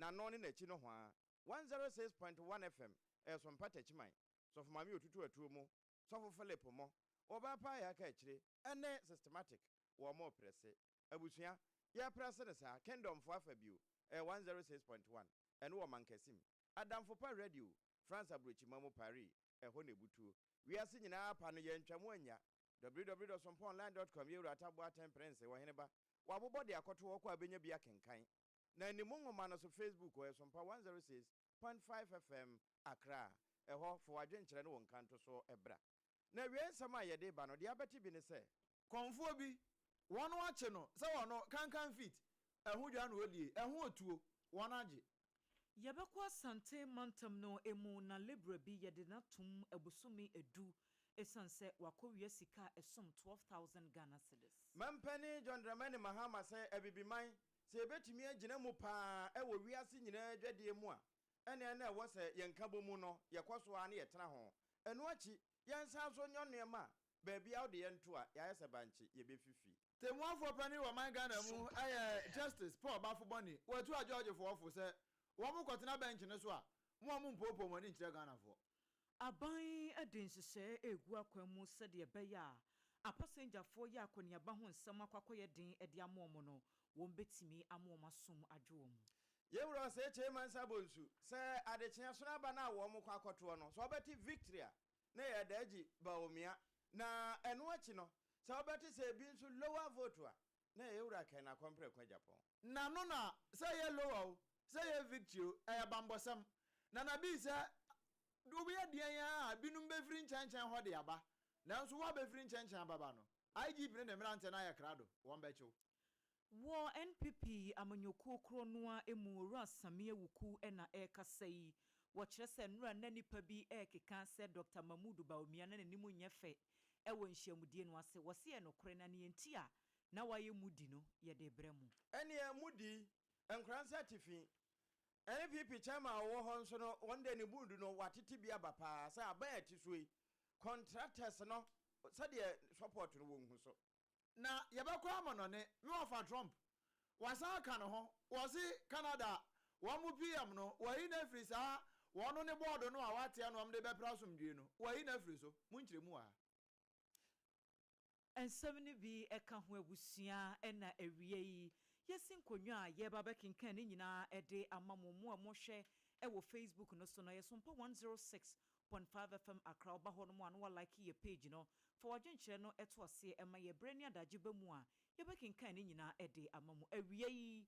N'ano ne n'akyi nohoa. 106.1 FM, ɛyɛ Sompa Takyiman, Sɔfo Maame Otutu Atuo mu, Sɔfo Philip mo, Ɔbaa Pa a Yɛaka Akyire, ɛne Systematic, wɔn mo reprɛse. Abusua, yɛreprɛse no saa, Kingdom foɔ afa bio, ɛyɛ 106.1, ɛno wɔ Mankasim. Adamfo Pa Radio, France Aburokyima mu, Paris, ɛhɔ na ɛbutuo. Wiase nyinaa pa no, yɛantwa mu annya. www.sompaonline dot com Yɛwura Atta Boateng Prince, Ɔhene ba, wɔabobɔ de akɔto hɔ kɔ a bɛnya bi akenkan. Na animu nwoma no so Facebook hɔ yɛ Sompa 106.5 FM Accra. Ɛhɔ, fa w'adwenkyerɛ ne wo nkantosoɔ bra. Na awiei nsɛm a yɛde reba no, deɛ abɛte bi ne sɛ. Kɔmfoɔ bi, wɔn akye no sɛ ɔno kankan feet, ɛho dwa na ɔdie, ɛho otuo, wɔn agye. Yɛbɛkɔ Asante mantam no mu na lebra bi yɛde no atom abosome du esiane sɛ wakɔwia sika a ɛsom 12,000 Ghana cedis. Mampanin John Dramani Mahama sɛ Abibiman, sɛ yɛbɛtumi agyina mu pa ara wɔ wiase nyinaa adwadie mu a, ɛnneɛ na ɛwɔ sɛ yɛn nkabɔmu no, yɛkɔ so ara na yɛtena ho. Ɛno akyi, yɛnsan nso nyɔ nneɛma a baabi a wode yɛn to a, yɛayɛ sɛ bankye, yɛbɛfifi. Temmuafoɔ panin wɔ man Ghana mu yɛ Justice Paul Baffoe-Bonnie. Watu agyɔɔgyefoɔ fo sɛ wɔn kɔtena bɛnkye no so a, mo a mompoopoo mo ani nkyerɛ Ghanafoɔ. Aban de nhyehyɛe regu akwan mu sɛdeɛ ɛbɛyɛ a apasɛngyafoɔ yɛ akɔneaba ho nsɛm akɔ akɔyɛ den de ama wɔn no, wɔbɛtumi ama wɔn asom adwo wɔn. Yɛn Wura Osei Kyei Mensah Bonsu, sɛ adekyeɛ sono aba no a wɔn kɔ akɔtoɔ no, sɛ wɔbɛte Victory a, na ɛyɛ Adagyi Bawumia, na ɛno akyi no, sɛ wobɛte sɛ ebi nso lower vote a, na ɛyɛ Wura Ken Akɔmpreko Agyapong. Na no na sɛ ɛyɛ lower o, sɛ ɛyɛ victory o, ɛyɛ bambɔsɛm. Na na bii sɛ wobɛyɛ deɛn ara a binom bɛfiri nkyɛnkyɛn hɔ de aba, nanso wo a bɛfiri nkyɛnkyɛn ababa no, IGP ne ne mmeranteɛ no ayɛ krado, wɔn bɛkye wo. Wɔ NPP amanyɔkuo korɔ no ara mu Owura Sammy Awuku na ɛrekasa yi. Wɔkyerɛ sɛ nnora na nnipa bi rekeka sɛ Dɔkta Mahmood Bawumia na n'anim nyɛ fɛ wɔ nhyiamudie no ase. Wɔse ɛyɛ nokorɛ na neɛ nti a na wayɛ mudi no yɛde rebrɛ mo. Ɛneɛ mudi Nkoransa atifi. NPP chairman a ɔwɔ hɔ nso no wɔn deɛ ne buudu no watete bi aba paa sɛ aban a ɛte soɔ yi contractors no sɛdeɛ support no wɔnhu so. Na yɛbɛkɔ amanɔne, me wɔfa Trump wasan aka ne ho, wɔse Canada wɔn mo PM no wɔayi no afiri saa wɔn ne bɔɔdo no a wɔateɛ no wɔn de bɛpere asomdwie no wɔayi no afiri so, mo nkyerɛmu wɔ ha. Nsɛm no bi ka ho abusua na awia yi yɛasi nkonnwa a yɛreba abɛkenkan ne nyinaa de ama mo, mo a mohwɛ wɔ Facebook no so no, ɛyɛ Sompa 106.5 FM Accra, woba hɔ nom a na wa like yɛ page no, Fa w'adwenkyerɛ no to aseɛ ma yɛ berɛ ne adagye ba mu a, yɛbɛkenkan ne nyinaa de ama mo. Awia yi,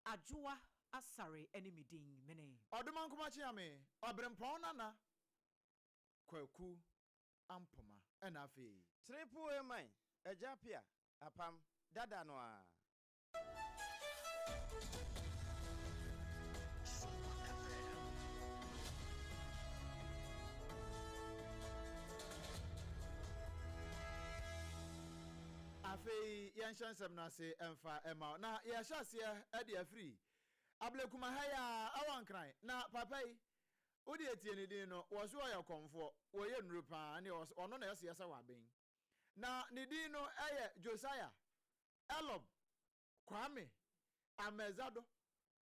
Adwoa Asare ne me din. Mene. Ɔdomankoma Kyeame, Ɔberempɔn Nana Kwaku Ampoma ɛna afei. Triple A man, Agya Appiah, Apam, dada no ara. Afei yɛnhyɛ nsɛm no ase mfa mma wo. Na yɛhyɛ aseɛ de afiri Ablekuma ha yi ara ɛwɔ Nkran. Na papa yi, wo deɛ tie ne din no, wɔ so ɔyɛ kɔmfoɔ, wɔyɛ nnuro pa ara, ɛnneɛ ɔno na ɛseɛ sɛ waben. Na ne din no yɛ Josiah Elob Kwame Amedzado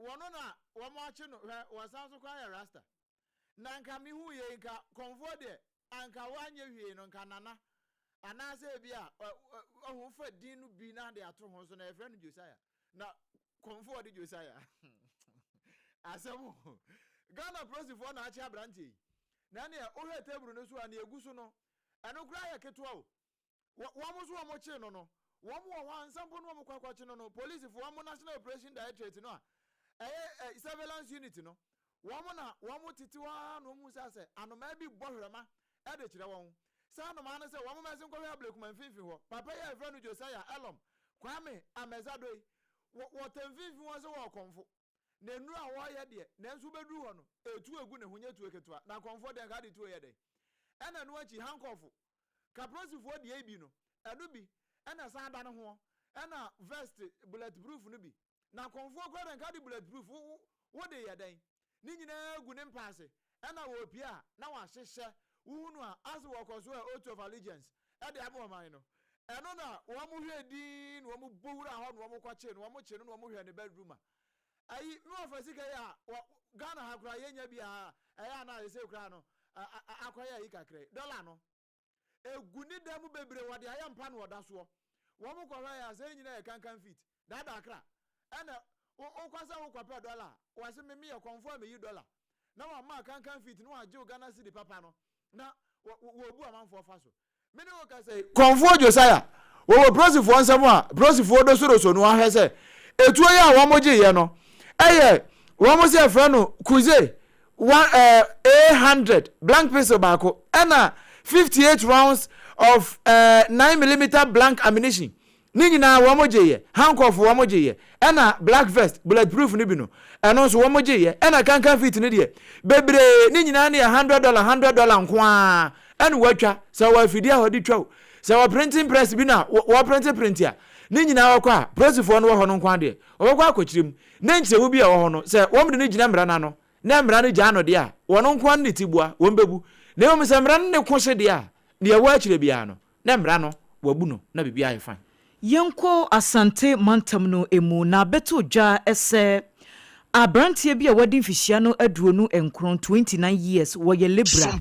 wɔno na wɔn akye no hwɛ wɔsan so koraa yɛ rasta na nka me hu yei nka kɔmfoɔ deɛ anka wanyɛ hwee no nka nana anaasɛ ebi a ɔho fa din no bi na de ato ho so na yɛfrɛ no Josiah na kɔmfoɔ de Josiah asɛm o Ghana polisifoɔ na akye aberanteɛ yi na ɛneɛ wohwɛ table no so a nea egu so no ɛno koraa yɛ ketewa o Wɔ wɔn nso wɔn kyee no no, wɔn wɔ hɔ ansa mpo na wɔn kɔ akɔkye no no, polisifo, wɔn National Operation Directorate no a ɛyɛ ɛ surveillance unit no, wɔn na wɔn tete hɔ ara na wɔn hu sɛ asɛ anomaa bi bɔ hwerɛma de kyerɛ wɔn. Saa anomaa no sɛ wɔn mmɛsen nkɔhwɛ Ablekuma mfimfini hɔ. Papa yi a yɛfrɛ no Josiah Elom Kwame Amezadoi, wɔ wɔtɛ mfimfini hɔ sɛ wɔwɔ kɔmfo. Na nnuru a wɔreyɛ deɛ, nanso wobɛduru hɔ no, etuo egu ne ho nyɛ tuo ketewa. Na kɔmfoɔ deɛ nka ade tuo yɛ dɛn? Ɛna ɛno akyi, hankɔfo, kaprosifoɔ deɛ yi bi no, ɛno bi ɛna ɛsan da ne hoɔ, ɛna vest bullet proof no bi. Na kɔmfoɔ koraa deɛ nka ade bullet proof, wo, wo, wode yɛ dɛn? Ne nyinaa gu ne mpa ase, ɛna wɔrepie a, na wɔahyehyɛ, wohu no a, ase wɔkɔ so ɛ oath of allegiance de ama ɔman no. Ɛno na wɔn hwɛɛ dinn na wɔn bɔ wuraa hɔ na wɔn kɔkyee no, wɔn kye no na wɔn hwɛɛ ne bedroom a. Ayi me wɔfa sika yi a wɔ Ghana ha koraa yɛnya bi a ɛyɛ a na sesei koraa no akɔyɛ ayi kakra yi dollar no egu ne dan mu bebree wɔde ayɛ mpa na ɔda soɔ wɔn kɔhwɛ yɛ a sɛ ne nyinaa yɛ kankan feet daadaa kra ɛna wokɔ sɛ wokɔpɛ dollar a wɔse me meyɛ kɔmfoɔ a meyi dollar na wɔama kankan feet na wɔagye wo Ghana cedi papa no na wɔbu amanfoɔ fa so Me ne wo kasa yi, Kɔmfoɔ Josiah, wɔwɔ Prosifoɔ nsam a Prosifoɔ dosoroso no ahwɛ sɛ etuo yi a wɔn gyeeɛ no ɛyɛ wɔn sɛ yɛfrɛ no Kuze one ɛɛ A 100 blank pistol baako ɛna 58 rounds of ɛɛ 9 millimeter blank ammunition. Ne nyinaa wɔn gyeeɛ, handcuff wɔn gyeeɛ, ɛna black vest, bullet proof no bi no, ɛno nso wɔn gyeeɛ, ɛna kankan feet no deɛ, bebree, ne nyinaa no yɛ $100, $100 nko ara ɛna wɔatwa, sɛ wɔ afidie a wɔde twa o, sɛ wɔ printing press bi na wɔ printe printe a, ne nyinaa wɔkɔ a, polisifoɔ no wɔ hɔ no nko ara deɛ, wɔbɛkɔ akɔkyerɛ mu, ne nkyerɛmu bi a ɛwɔ hɔ no, sɛ wɔn de no gyina mmara no ano, na mmara no gyaa no deɛ a, wɔn nko ara ne tiboa, wɔn bɛbu, na mmom sɛ mmara no ne ko hye deɛ a, deɛ ɛwɔ akyire biara no, Na mmara no wabu no na biribiara ayɛ fine. Yɛnkɔ Asante mantam no mu na abɛtɔ dwa sɛ aberanteɛ bi a wadi mfihyia no 29, 29 years, wɔyɛ lebra.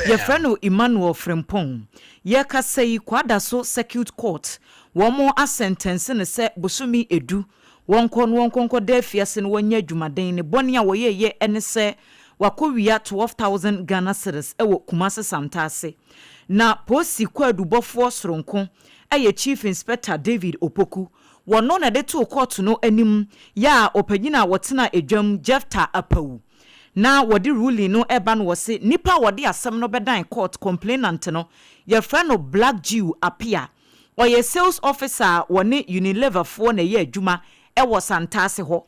Yɛfrɛ no Emmanuel Frimpong. Yɛrekasa yi, Kwadaso Circuit Court, wɔn asɛntɛnse no sɛ bosome du wɔnkɔ na wɔnkɔ nkɔda afiase na wɔnyɛ adwumaden. Ne bɔne a wɔyɛeɛ ne sɛ wakɔwia 12,000 Ghana cedis wɔ Kumase Santase. Na Posi kwaadubɔfoɔ soronko yɛ Chief Inspector David Opoku. Wɔno na ɛde too kɔɔto no anim yɛ a ɔpanyin a wɔtena dwam Jephthah Apawu na wɔde ruling no reba no wɔse nipa a wɔde asɛm no bɛdan court complainant no yɛfrɛ no Black Jew Appiah ɔyɛ sales officer a wɔne Unilever foɔ na ɛyɛ adwuma wɔ Santase hɔ.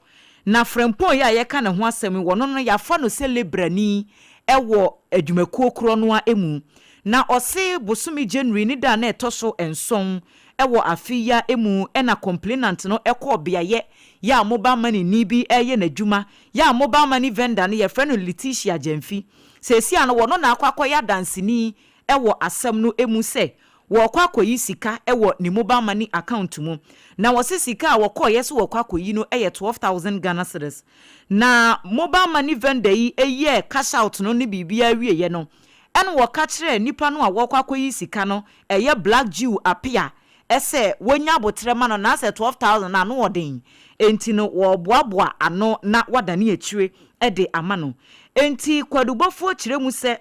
Na Frempong yi a yɛka ne ho asɛm yi, wɔno no yɛafa no sɛ lebrani wɔ adwumakuo korɔ no ara mu. Na ɔse bosome January ne da a na ɛtɔ so nson wɔ afe yi ara mu na complainant no kɔɔ beaeɛ yɛ a mobile money ni bi reyɛ n'adwuma, yɛ a mobile money vendor no yɛfrɛ no Letitia Gyamfi. Seesei ano wɔno na akɔ akɔyɛ adanseni wɔ asɛm no mu sɛ wɔrekɔ akɔyi sika wɔ ne mobile money account mu. Na wɔse sika a wɔkɔeɛ sɛ wɔrekɔ akɔyi no yɛ 12,000 Ghana cedis. Na mobile money vendor yi yɛɛ cash out no ne biribiara wieeɛ no, ɛna wɔka kyerɛɛ nipa no a wɔrekɔ akɔyi sika no, ɛyɛ Black Jew Appiah, sɛ wɔnya aboterɛ ma no na asɛ 12,000 no ano ɔden, enti no wɔreboaboa ano na wɔadane akyire de ama no. Enti kwadubɔfoɔ kyerɛ mu sɛ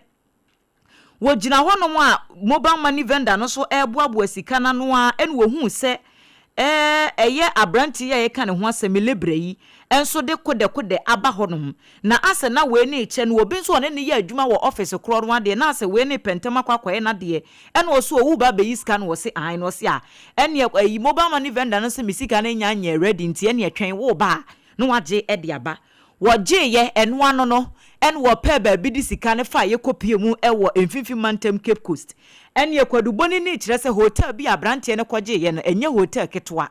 Wɔgyina hɔnom a mobile money vendor no nso reboaboa sika no ano ara na wɔhuu sɛ ɛyɛ aberanteɛ yi a yɛreka ne ho asɛm yi, Lebra yi, nso de kodɛkodɛ aba hɔnom. Na asɛ na wei ne rekyɛ no, obi nso a ɔne no yɛ adwuma wɔ office korɔ no adeɛ, na asɛ wei ne repɛ ntɛm akɔ akɔyɛ n'adeɛ, ɛna ɔse ɔwu ba abɛyi sika no, ɔse aane, na ɔse a, ɛneɛ ayi mobile money vendor no se me sika no nnya nyɛɛ ready nti ɛneɛ twɛn woreba a na wagye de aba. Wɔgyeeɛ, ɛno ano no, ɛna wɔpɛɛ baabi de sika no faeɛ kɔpuee mu wɔ Mfimfini Mantam Cape Coast. Ɛnneɛ kwadubɔni kyerɛ sɛ hotel bi a aberanteɛ no kɔgyeeɛ no, ɛnyɛ hotel ketewa.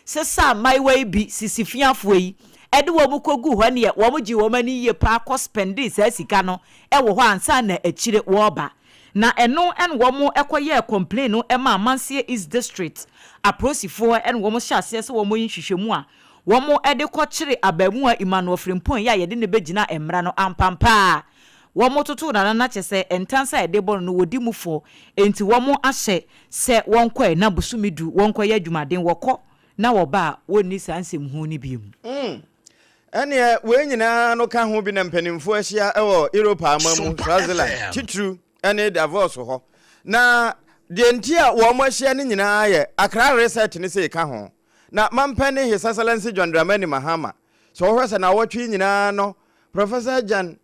Sesa mmaayewa yi bi, sisifiafoɔ yi, de wɔn kɔguu hɔ, ɛnneɛ wɔgyee wɔn ani yie pa ara kɔ spɛndee saa sika no wɔ hɔ ansa na akyire wɔreba. Na ɛno na wɔkɔyɛɛ complain no maa Amanseɛ East District apolisifoɔ na wɔhyɛɛ aseɛ sɛ wɔyɛ nhwehwɛmu a wɔde kɔkyere abaamuwa Emmanuel Frimpong yi a yɛde no bɛgyina mmara no ampampa a wɔtotoo n'ano na kyerɛ sɛ ntansa a yɛde bɔ no no wɔdi mu fɔ enti wɔahyɛ sɛ wɔnkɔɛ na bosome du wɔnkɔyɛ adwumaden wɔkɔ na wɔba a wɔnni saa nsɛmhunu no bio. Mm. Ɛneɛ wei nyinaa no ka ho bi na mpanimfoɔ ahyia wɔ Europa aman mu, Swaziland titiriw ne Davos hɔ. Na deɛ nti a wɔn ahyia no nyinaa yɛ Accra Reset no sei ka ho. Na mampɛ ne His Excellency John Dramani Mahama. Sɛ wohwɛ sɛ naawɔtwe yi nyinaa no Professor Jan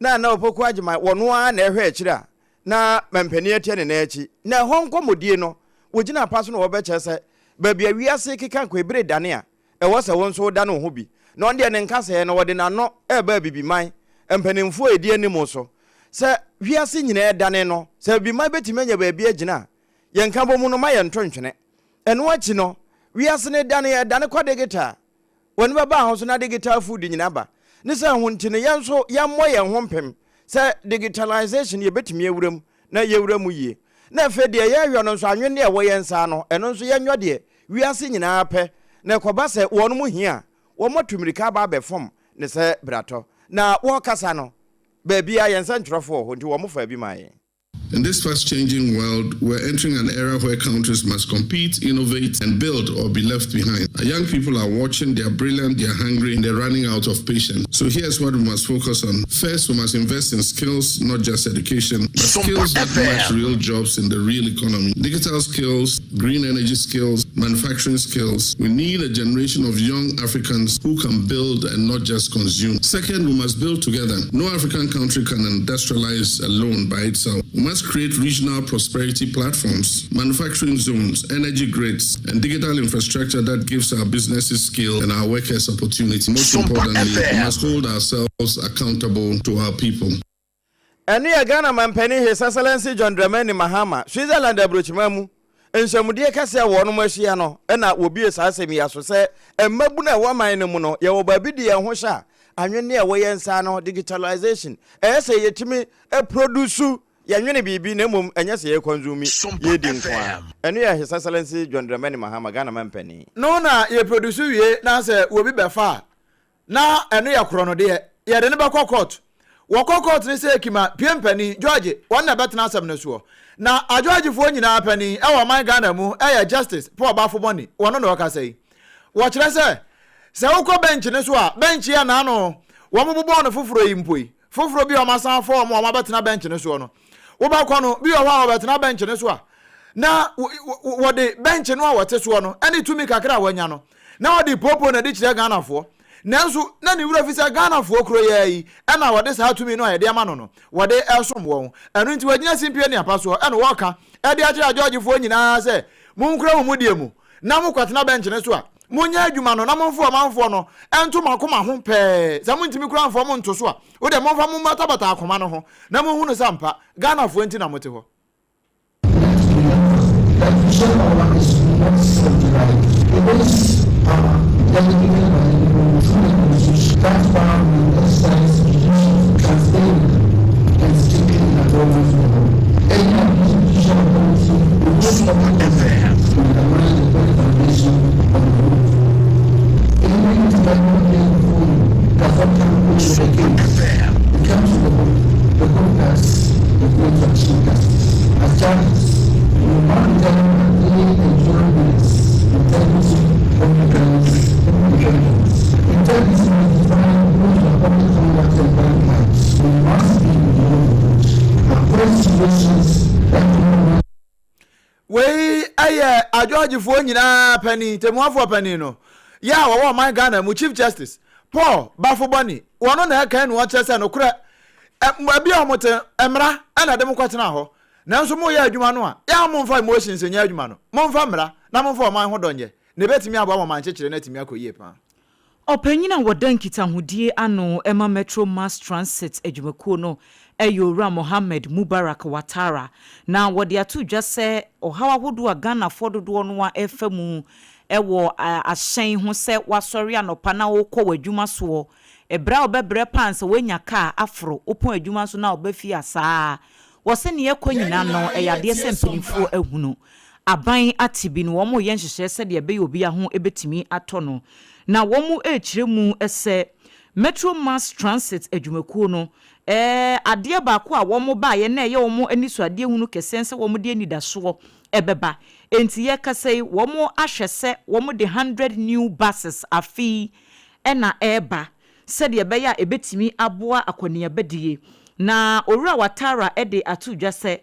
Nana Opoku Agyemang wɔno ara na ɛhwɛ akyiri a na mampanin atia ne nan akyi. Na ɛhɔ nkɔmmɔdie no wɔgyina apa so na wɔbɛkyerɛ sɛ baabi a wiase rekeka nkɔ ebere dane a ɛwɔ sɛ wo nso wodane wo ho bi. Na ɔno deɛ ne nkasɛɛ no wɔde n'ano reba Abibiman mpanimfoɔ a ɛdi anim so sɛ wiase nyinaa redane no sɛ Abibiman bɛtumi anya baabi agyina a yɛn nkabɔmu no ma yɛnto ntwene. Ɛno akyi no, wiase no dane, ɛdane kɔ digital. W'ani bɛba ho so na digital food nyina ba. Ne sɛ ho nti no, yɛn nso yɛmmɔ yɛn ho mpem sɛ digitalization yɛbɛtumi awura mu na yɛwura mu yie. Na afei deɛ yɛreyɔ no nso, anwenneɛ a ɛwɔ yɛn nsa ano, ɛno nso yɛnyɔ deɛ wiase nyinaa pɛ, na ɛkɔba sɛ wɔnom hia a, wɔatu mmirika aba abɛfam. ne sɛ bratɔ. Na wɔrekasa no, baabiara yɛn nsɛntwerɛfoɔ wɔ hɔ, nti wɔfaa bi maa yɛn. In this fast changing world, we're entering an era where countries must compete, innovate, and build or be left behind. Our young people are watching, they're brilliant, they're hungry, and they're running out of patience. So here's what we must focus on. First, we must invest in skills, not just education, but skills that match real jobs in the real economy. Digital skills, green energy skills, manufacturing skills. We need a generation of young Africans who can build and not just consume. Second, we must build together. No African country can industrialize alone by itself. We must create regional prosperity platforms, manufacturing zones, energy grids, and digital infrastructure that gives our businesses scale and our workers opportunity. Most importantly, we must hold ourselves accountable to our people. Ɛno yɛ Ghana Manpanin His Excellency John Dramani Mahama, Switzerland aburokyiman mu nhyiamudie kɛseɛ a wɔnom ahyia no na wɔbue saa asɛm yi aso sɛ mmabunu a ɛwɔ man no mu no yɛwɔ baabi de yɛn ho hyɛ a anwenneɛ a ɛwɔ yɛn nsa ano, digitalization, ɛyɛ sɛ yɛtumi produce yɛnwene biribi na mmom ɛnyɛ sɛ yɛconsume, yɛdi nko ara. Ɛno yɛ His Excellency John Dramani Mahama, Ghana Manpanin. No na yɛ produce wie na sɛ obi bɛfa a na ɛno yɛ korɔ no deɛ yɛde no bɛkɔ court. Wɔkɔ court no sɛ Kima pie mpanin, George, wɔn na ɛbɛtena asɛm no soɔ. Na Ageorgefoɔ nyinaa panin wɔ ɔman Ghana mu yɛ Justice Paul Baffoe-Bonnie, wɔno na ɔkasa yi. Wɔkyerɛ sɛ, sɛ wokɔ bench no so a, bench yi a naano wɔbobɔɔ no foforɔ yi mpo yi, foforɔ bi a wɔasan afa wɔn a wɔabɛtena bench no soɔ no, wobɛkɔ no, bi wɔ hɔ a wɔbɛtena bench no so a, na wɔde bench no a wɔte soɔ no ne tumi kakra a wɔanya no, na wɔde poopoo no adi kyerɛ Ghanafoɔ. Nanso na ne werɛ fi sɛ Ghanafoɔ kuro yi ara yi na wɔde saa tumi no a yɛde ama no no, wɔde resom wɔn. Ɛno nti wagyina simpie ne apa soɔ na ɔreka de akyerɛ Agyɔɔgyefoɔ nyinaa sɛ, Monkura mo mudie mu na mokɔtena bɛnkye no so a, monyɛ adwuma no na momfa ɔmanfoɔ no nto mo akoma ho pɛɛ. Sɛ montumi koraa mfa wɔn nto so a, wo deɛ momfa mo mmatabata akoma no ho na monhunu sɛ ampa Ghanafoɔ nti na mote hɔ. Wei yɛ adwoagyefoɔ nyinaa panin, tɛmmuafoɔ panin no, yɛ a wɔwɔ ɔman Ghana mu, Chief Justice Paul Baffoe-Bonnie, wɔno na ɛka ɛna ɔkyerɛ sɛ nokorɛ, baabi a wɔte, mmara na ɛde mo kɔtenaa hɔ, nanso moreyɛ adwuma no a, yɛ a momfa emotions nyɛ adwuma no, momfa mmara na momfa ɔman ho dɔ nyɛ, na ɛbɛtumi aboa ma ɔman kyekyere no atumi akɔ yie paa. Ɔpanyin a wɔda nkitahodie ano ma Metro Mass Transit adwumakuo no yɛ Owura Mohammed Mubarak Watara, na wɔde ato dwa sɛ ɔhaw ahodoɔ a Ghanafoɔ dodoɔ no ara refa mu wɔ ahyɛn ho sɛ woasɔre anɔpa na worekɔ w'adwuma soɔ, berɛ a wobɛbrɛ paa ansa woanya kaa aforo, wopɔn adwuma nso na woba fie a saa ara. Wɔ sɛdeɛ ɛrekɔ nyinaa no, ɛyɛ adeɛ sɛ mpanimfoɔ ahunu aban ate bi no, wɔreyɛ nhyehyɛeɛ sɛdeɛ ɛbɛyɛ obiara ho bɛtumi atɔ no. Na wɔrekyerɛ mu sɛ Metro Mass Transit adwumakuo no, adeɛ baako a wɔbaeɛ na ɛyɛ wɔn anisoadehunu kɛseɛ ne sɛ wɔde anidasoɔ bɛba. Enti yɛrekasa yi, wɔahwɛ sɛ wɔde 100 new buses afe yi na ɛreba. sɛdeɛ ɛbɛyɛ a ɛbɛtumi aboa akɔneabadie. Na Owura Watara de ato dwa sɛ,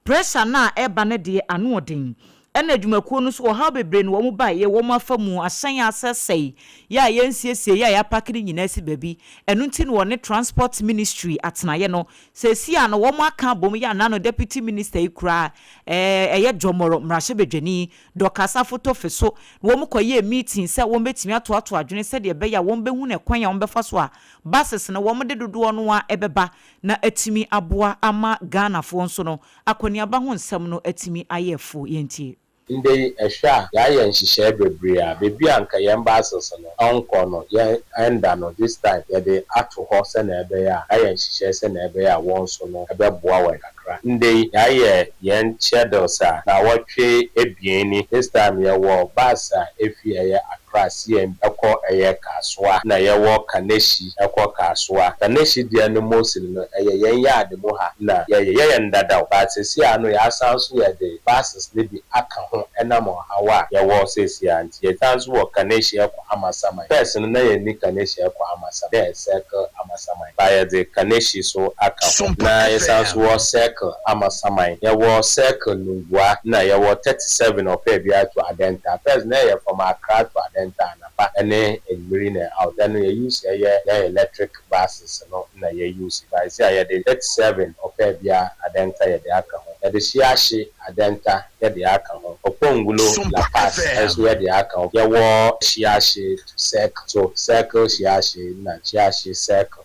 pressure no a ɛreba no deɛ ano ɔden. Ɛna adwumakuo no nso ɔhaw bebree na wɔn baeɛ, wɔn afa mu, ahyɛn a asɛesɛe, yɛ a yɛnsiesie, yɛ a yɛapake no nyinaa si baabi. Ɛno nti na wɔne Transport Ministry atenaeɛ no, seesei a no wɔn aka abom yɛ a na no Deputy Minister yi koraa ɛyɛ Jɔmɔrɔ mmarahyɛbadwani Dorcas Afotofe so na wɔn kɔ yɛɛ meeting sɛ wɔn bɛtumi atoatoa adwene sɛdeɛ ɛbɛyɛ a wɔn bɛhunu ɛkwan a wɔn bɛfa so a buses no wɔn de dodoɔ no ara ɛbɛba na atumi aboa ama Ghanafoɔ nso no akɔneaba ho nsɛm no atumi ayɛ fo. Yɛntie. Ndɛ yi, ehwɛ a, yɛayɛ nhyehyɛɛ beberee a, beebi a nka hɛn buses no ɔnnkɔ no, yɛnnda no, this time yɛdze ato hɔ sɛnea ɛbɛyɛ a, yɛayɛ nhyehyɛɛ sɛnea ɛbɛyɛ a hɔn so no ɛbɛboa hɔn kakra. kakra. Ndɛ yi, yɛayɛ hɛn schedules a naawɔtwe ebien ni. This time yɛwɔ bus a efi ɛyɛ Accra CMB ɛkɔ ɛyɛ Kasoa, na yɛwɔ Kaneshie ɛkɔ Kasoa. Kaneshie deɛ no mostly no ɛyɛ yɛn yard mu ha na yɛyɛ. Yɛyɛ no dadaw but seesei ara no yɛasan nso yɛde buses no bi aka ho ɛnam ɔhaw a yɛwɔ seesei ara nti. Yɛsan nso wɔ Kaneshie ɛkɔ Amasaman. First no na yɛnni Kaneshie ɛkɔ Amasaman, na ɛyɛ Circle Amasaman but yɛdze Kaneshie so aka ho. Na yɛsan nso wɔ Circle Amasaman, yɛwɔ Circle Nungua na yɛwɔ 37 Ɔpɛɛbia to Adenta. First na ɛyɛ from Accra to Adenta anapa ɛne enyimire na out. Ɛno yɛ use ɛyɛ yɛn electric buses no na yɛ use but seesei a yɛde 37 Ɔpɛɛbia Adenta yɛde aka ho. Yɛde Shiashie Adenta yɛde aka ho. Okponglo La Paz nso yɛde aka ho. Yɛwɔ Shiashie to Circle, so Circle Shiashie na Shiashie Circle.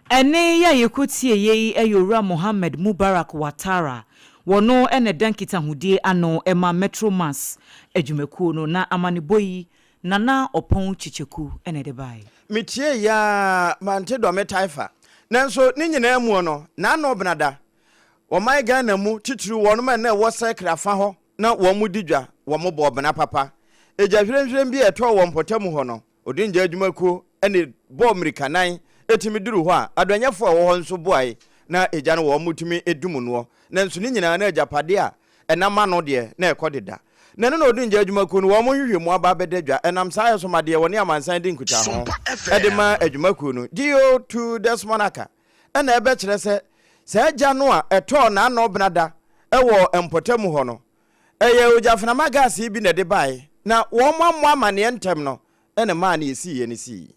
Ɛnne yi a yɛkɔtieeɛ yi yɛ Owura Mohammed Mubarak Watara. Wɔno na ɛda nkitahodie ano ma Metro Mass adwumakuo no, na amanebɔ yi, Nana Ɔpɔn Kyekyeku na ɛde baeɛ. Metiee yi ara mante dɔ me tae fa. Nanso ne nyinaa muo no, n'ano benada. Ɔman Ghana mu, titiriw wɔnom a na ɛwɔ Circle afa hɔ na wɔn di dwa, wɔn bɔɔ bena papa. Egya hwirenhwiren bi a ɛtɔɔ wɔ mpɔtam hɔ no, Odingya adwumakuo na ɛbɔɔ mmirikanan tumi duruu hɔ a adɔnyɛfoɔ a ɛwɔ hɔ nso boae na egya no wɔn tumi dum noɔ. Nanso ne nyinaa na agyapadeɛ a ɛnam ano deɛ na ɛkɔ deda. Na ɛno na Odingya adwumakuo no wɔn nhwehwɛmu aba abɛda dwa. Ɛnam saa yɛ so ma deɛ wɔne amansan di nkutaho de ma adwumakuo no, DO2 Desmond Aka, na ɛbɛkyerɛ sɛ saa gya no a ɛtɔɔ n'ano benada wɔ mpɔtam hɔ no, ɛyɛ ogyaframa gas yi bi na ɛde bae, na wɔammɔ amanneɛ ntɛm no na ɛmaa nea esiiɛ no sii.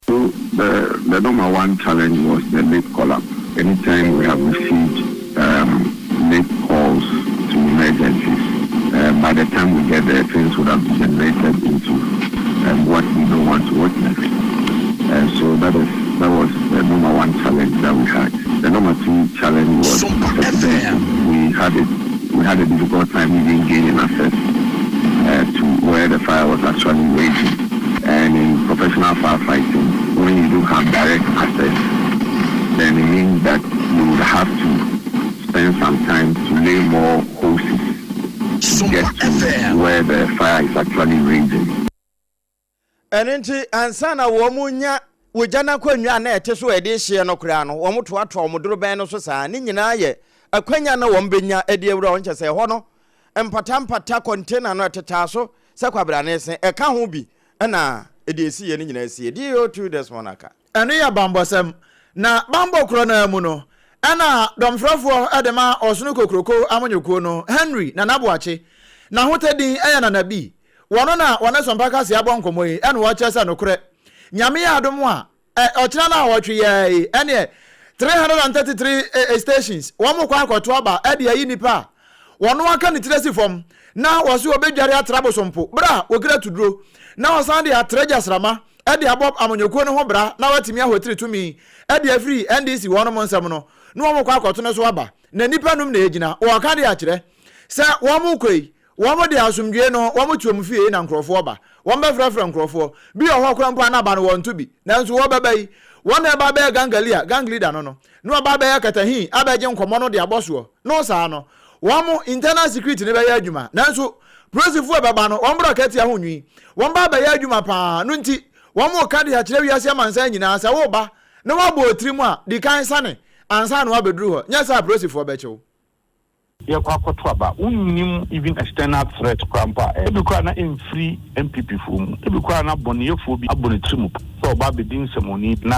So the the number one challenge was the late call up. Anytime we have received um, late calls to emergencies, uh, by the time we get there, things would have degenerated into um, what we don't want to witness. And so that is that was the number one challenge that we had. The number two challenge was accessibility. We had it we had a difficult time even gaining access uh, to where the fire was actually raging. And in professional firefighting, when you don't have direct access, then it means that you would have to spend some time to lay more hoses to get to where the fire is actually raging. Ɛno nti, ansa na wɔrenya ogya no akonnwa a na ɛte so a ɛde rehyeɛ no koraa no, wɔtoatoa wɔn dorobɛn no so saa. Ne nyinaa yɛ akwanya na wɔbɛnya de awura hɔ. Nkyɛ sɛ ɛhɔ no, mpatampata kɔntena no ɛtetaa so sɛ kwabrane se. Ɛka ho bi na deɛ ɛsiiɛ no nyinaa sie. DO2 Desmond Aka. Ɛno yɛ bammɔsɛm. Na bammɔ korɔ no ara mu no, ɛna dɔmfrɛfoɔ de ma Ɔsono Kokroko amanyɔkuo no, Henry Nana Boakye. N'ahotɛ din yɛ Nana B. Wɔno na wɔne Sompa Kaseɛ abɔ nkɔmmɔ yi, ɛna wɔkyerɛ sɛ nokorɛ Nyame yɛ adom a, ɛ, ɔkyena naawɔtwe yɛɛ yi, ɛneɛ 333 ɛ, stations, wɔn kɔ akɔto aba ɛde ayi nipa a wɔno aka ne tiri asi fam na wɔse wɔbɛdware atra bosompo berɛ a wɔkura tuduro na wɔsan de atra gyasrama ɛde abɔ amanyɔkuo no ho bra na wɔatumi ahwatiri tumi ɛde afiri NDC wɔnom nsam no na wɔn kɔ akɔto no so aba na nipa num na ɛgyina wɔka de akyerɛ sɛ wɔn kɔ yi Wɔn de asomdwoe no, wɔn te wɔn fie na nkurɔfoɔ ba. Wɔn bɛfrɛfrɛ nkurɔfoɔ. Bi wɔ hɔ koraa mpo a na aba no wɔnto bi. Nanso wɔbɛba yi, wɔn na ɛba abɛyɛ gangalia, gang leader no no, na wɔaba abɛyɛ katahin abɛgye nkɔmmɔ no de abɔ soɔ. No saa no, wɔn internal security no bɛyɛ adwuma. Nanso polisifoɔ a ɛbɛba no, wɔn brɔkatia ho nwi. Wɔn ba abɛyɛ adwuma pa ara. No nti, wɔn reka de akyerɛ wiase amansan nyinaa sɛ woreba na woabɔ wo tirim a, di kan sane ansa na woabɛduru hɔ. Nyɛ saa a polisifoɔ bɛkye wo. Yɛkɔ akɔto aba wonnim even external threat koraa mpo a ebi koraa na ɛmfiri NPP foɔ mu, ebi koraa na bɔneyɛfoɔ bi abɔ ne tiri mu sɛ ɔba abɛdi nsɛmɔni na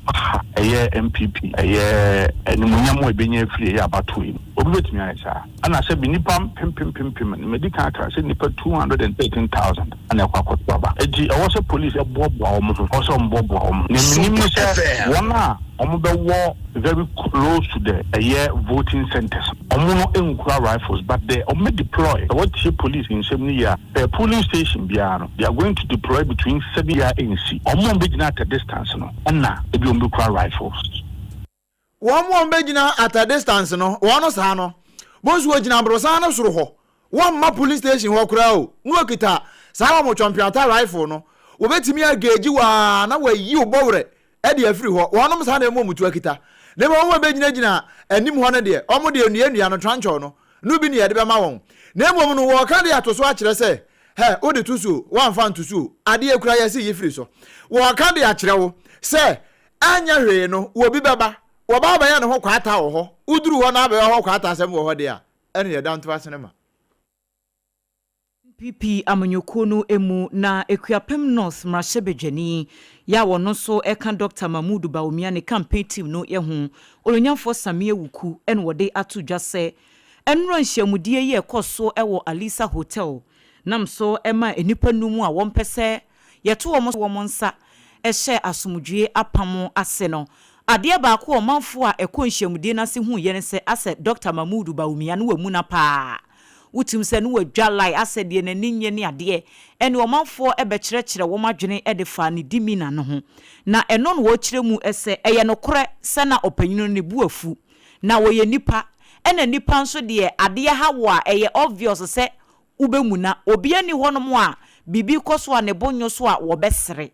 aha ɛyɛ NPP ɛyɛ animuonyam a ɛbɛnya afiri ɛyɛ abatoɔ yi mu. Obi bɛtumi ayɛ saa? Ɛna sɛbi nnipa mpempempempem, madi kan aka sɛ nnipa 213,000 na ɛkɔ akɔto aba. Enti ɛwɔ sɛ police boaboa wɔn ho, ɛwɔ sɛ wɔboaboa wɔn ho. Nea menim ne sɛ wɔn a wɔbɛwɔ very close to the ɛyɛ voting centres no, wɔn no nkura rifles but the wɔn bɛ deploy, sɛ wɔtie police nsɛm no yie a, per polling station biara no, they are going to deploy between seven biara nsi. Wɔn a wɔbɛgyina at a distance no na ebi wɔn bɛkura rifles. Wɔn a wɔbɛgyina at a distance no, wɔn no saa no, bonsu wɔgyina aborosan no soro hɔ, wɔmma police station hɔ koraa o, na wɔkita saa wɔn twɔmpeata rifle no, wɔbɛtumi ageegye wo ara na wɔayi wo bɔwerɛ de afiri hɔ. Wɔnom saa na ɛmu wɔn tuo akita. Na mmom wɔn a wɔbɛgyinagyina anim hɔ no deɛ, wɔn deɛ nnua nnua no, trankyɔw no, no bi na yɛde bɛma wɔn. Na mmom no, wɔreka de ato so akyerɛ sɛ, hɛ, wode to so o, woamfa anto so o, adeɛ kura yɛse yi firi so. Wɔreka de akyerɛ wo sɛ, anyɛ hwee no, obi bɛba, wɔba abɛyɛ ne ho kwaataa wɔ hɔ, woduru hɔ na abɛyɛ hɔ kwaataa asɛm wɔ hɔ deɛ a, ɛne yɛda nto ase no ma. NPP amanyɔkuo no mu na Akuapem North mmarahyɛbadwani yɛ a ɔno nso ka Dɔkta Mahmood Bawumia ne campaign team no ho, Onuonyamfoɔ Sammy Awuku na ɔde ato dwa sɛ nnora nhyiamudie yi a ɛkɔɔ so wɔ Alisa Hotel nam so maa nnipa num a wɔmpɛ sɛ yɛto wɔn wɔn nsa hyɛɛ asomdwoeɛ apam ase no. Adeɛ baako a ɔmanfoɔ a ɛkɔɔ nhyiamudie no ase huiɛ ne sɛ asɛ Dɔkta Mahmood Bawumia no wamuna paa. Wotim sɛ ne wadwa lie asɛ deɛ n'ani nnye ne adeɛ. Ɛne ɔmanfoɔ bɛkyerɛkyerɛ wɔn adwene de faa ne demeanor no ho. Na ɛno na wɔkyerɛ mu sɛ ɛyɛ nokorɛ sɛ na ɔpanin no ne bo afu. Na wɔyɛ nnipa. Ɛna nnipa nso deɛ adeɛ ha wo a ɛyɛ obvious sɛ wobɛmuna. Obiara nni hɔnom a biribi rekɔ so a ne bo nnwo so a wɔbɛsere.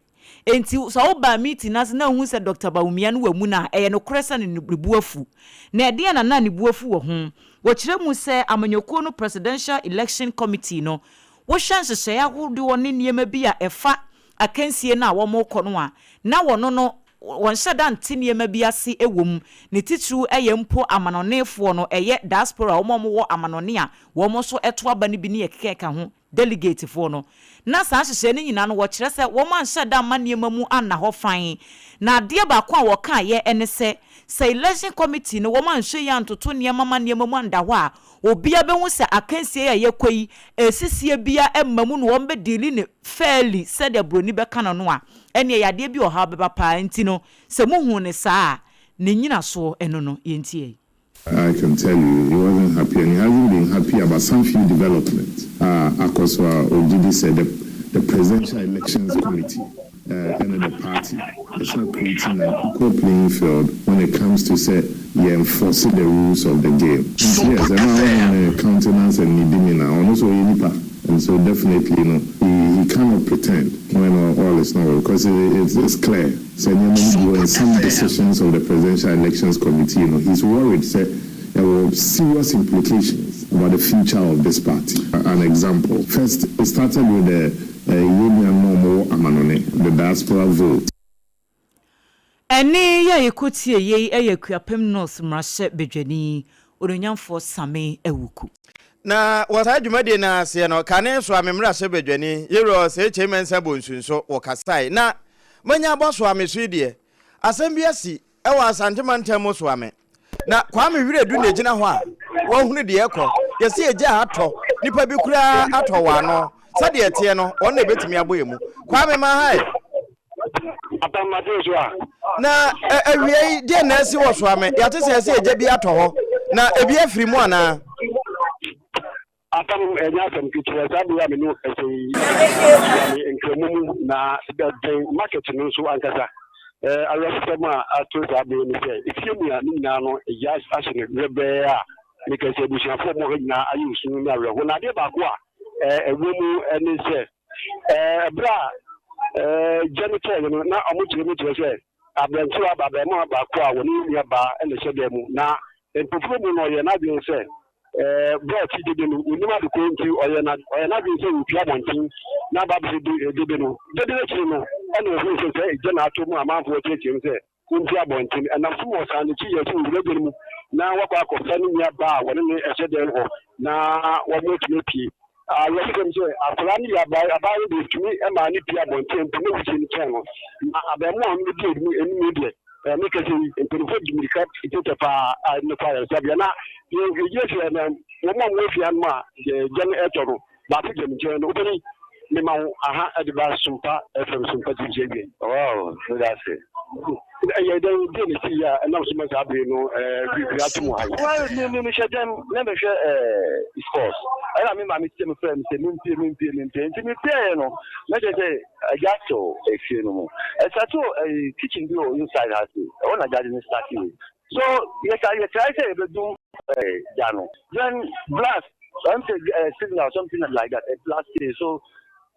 Enti sɛ wobaa meeting no ase na wohu sɛ Dɔkta Bawumia no wamuna a, ɛyɛ nokorɛ sɛ ne bo afu. Na ɛdeɛn na na ne bo afu wɔ ho? Wɔkyerɛ mu sɛ amanyɔkuo no Presidential Election Committee no, wohwɛ nhyehyɛeɛ ahodoɔ ne nneɛma bi a ɛfa akansie no a wɔrekɔ no a, na wɔno no wɔnhyɛ da nte nneɛma bi ase wɔ mu, ne titiriw ɛyɛ mpo amanɔnefoɔ no, ɛyɛ diaspora, wɔn a wɔwɔ amanɔne a wɔn nso to aba no bi ne ɛkeka ho, delegatefoɔ no. Na saa nhyehyɛeɛ no nyinaa no wɔkyerɛ sɛ wɔanhyɛ da amma nneɛma mu anna hɔ fann. Na adeɛ baako a wɔkaeɛ ne sɛ, sɛ election committee no wɔanhwɛ yie antoto nneɛma ma nneɛma mu anda hɔ a, obiara bɛhu sɛ akansie a yɛkɔ yi, ɛsisie biara mma mu na wɔbɛ deali no fairly sɛdeɛ buroni bɛka no no a, ɛnneɛ yadeɛ bi ɔhaw bɛba paa. Nti no, sɛ mohuu no saa a, ne nnyinasoɔ ɛno no, yɛntie. I can tell you he wasn't happy and he hasn't been happy about some few developments a akɔ so a ɔgye di sɛ the the presidential elections committee ɛne the party is not creating an equal playing field when it comes to sɛ yɛ enforce the rules of the game. Nti yes, ɛno a wohu ne countenance and ne demeanour, ɔno nso ɔyɛ nipa and so definitely no he he cannot pretend when all is not well because it's it's clear sɛ nneɛma no bi wɔ in some decisions of the presidential elections committee no he's worried sɛ ɛwɔ serious implications about the future of this party. An example, first it started with the yɛn nuanom a wɔwɔ amanɔne, the diaspora vote. Ɛnne yi a yɛkɔtiee yei yɛ Akuapem North mmarahyɛ badwani, Onuonyamfoɔ Sammy Awuku. Na wɔ saa dwumadie no aseɛ no, kane Soame mmarahyɛ badwani, Yerua Osei Kyei Mensah Bonsu nso wɔkasae. Na manya abɔ Soame so yi deɛ, asɛm bi asi wɔ Asante mantam mu Soame. Na Kwame Wiredu na ɛgyina hɔ a wahunu deɛ ɛkɔ. Yɛse egya atɔ, nipa bi koraa atɔ wɔ ano. Sɛdeɛ ɛteɛ no, wɔn na ɛbɛtumi abɔ yɛn mu. Kwame ma ha ɛ. Na awiei deɛ na asi wɔ Soame? Yɛate sɛ ɛsɛ egya bi atɔ hɔ, na ebi afiri mu anaa? Asɛm ɛnyɛ asɛm ketewa saa bere a me ne wo kasa yi wɔ me nkramu mu na bɛn market no nso ankasa. Awerɛhosɛm a ato saa bere ne sɛ efie mu a ne nyinaa no egya ahye no dwerɛbɛɛ a meka sɛ abusuafo a wɔwɔ ha nyinaa ayɛ osu ne awerɛhow. Na adeɛ baako a ɛwɔ mu ne sɛ bere a gya no tɔeɛ no na wɔkyerɛ mu kyerɛ sɛ aberantewa abarimaa baako a wɔne ne nua baa na ɛhyɛ dan mu na mpofuro mu no ɔyɛɛ n'adwene sɛ Bere a ɔte dede no, onnim ade koro nti, ɔyɛ n'adwene sɛ opue abɔnten na aba abɛhwɛ dede no. Dede no akyiri no, ɛnna ohui sɛ sɛ egya na atɔ mu a amanfoɔ reteɛteɛm sɛ ompue abɔnten. Ɛnam so ma ɔsan n'akyi yɛɛ sɛ owura gya no mu na wakɔ akɔfa ne nua baa a wɔne no hyɛ dan hɔ na wɔatumi apue. Awerɛhosɛm sɛ, akwadaa no yɛ abaayewa no deɛ, otumi maa no pue abɔnten mpo na wusie no kyɛn no. Na abarimaa a ɔno di anim no deɛ, Me kɛse yi, mpanyinfoɔ di mirika tɛtɛ paa a ɛde no kɔ ayaresabea na yɛgyina fie na wɔn a wɔwɔ fie hanom a gya no ɛtɔ no baako gyina me nkyɛn no wobɛni mema wo aha ɛde ba Sompa FM Sompa TV so awie. Wow, meda ase. Ɛyɛ dɛn deɛ na ɛsii a ɛnam so ma saa bere no biribiri ato mu ha yi? Well, me me mehyɛ dɛm na mehwɛ sports ɛna me maame tie me frɛ me sɛ mempie mempie mempie nti mepieeɛ no na kyerɛ sɛ Agya to efie no mu. Ɛstartoo ɛyi kitchen bi wɔ inside ha sei, ɛhɔ na gya de no startee. So yɛ ta yɛ try sɛ yɛbɛdum ɛɛ gya no. Then blast, ɛm sɛ ɛɛ signal something like that, ɛblastee. So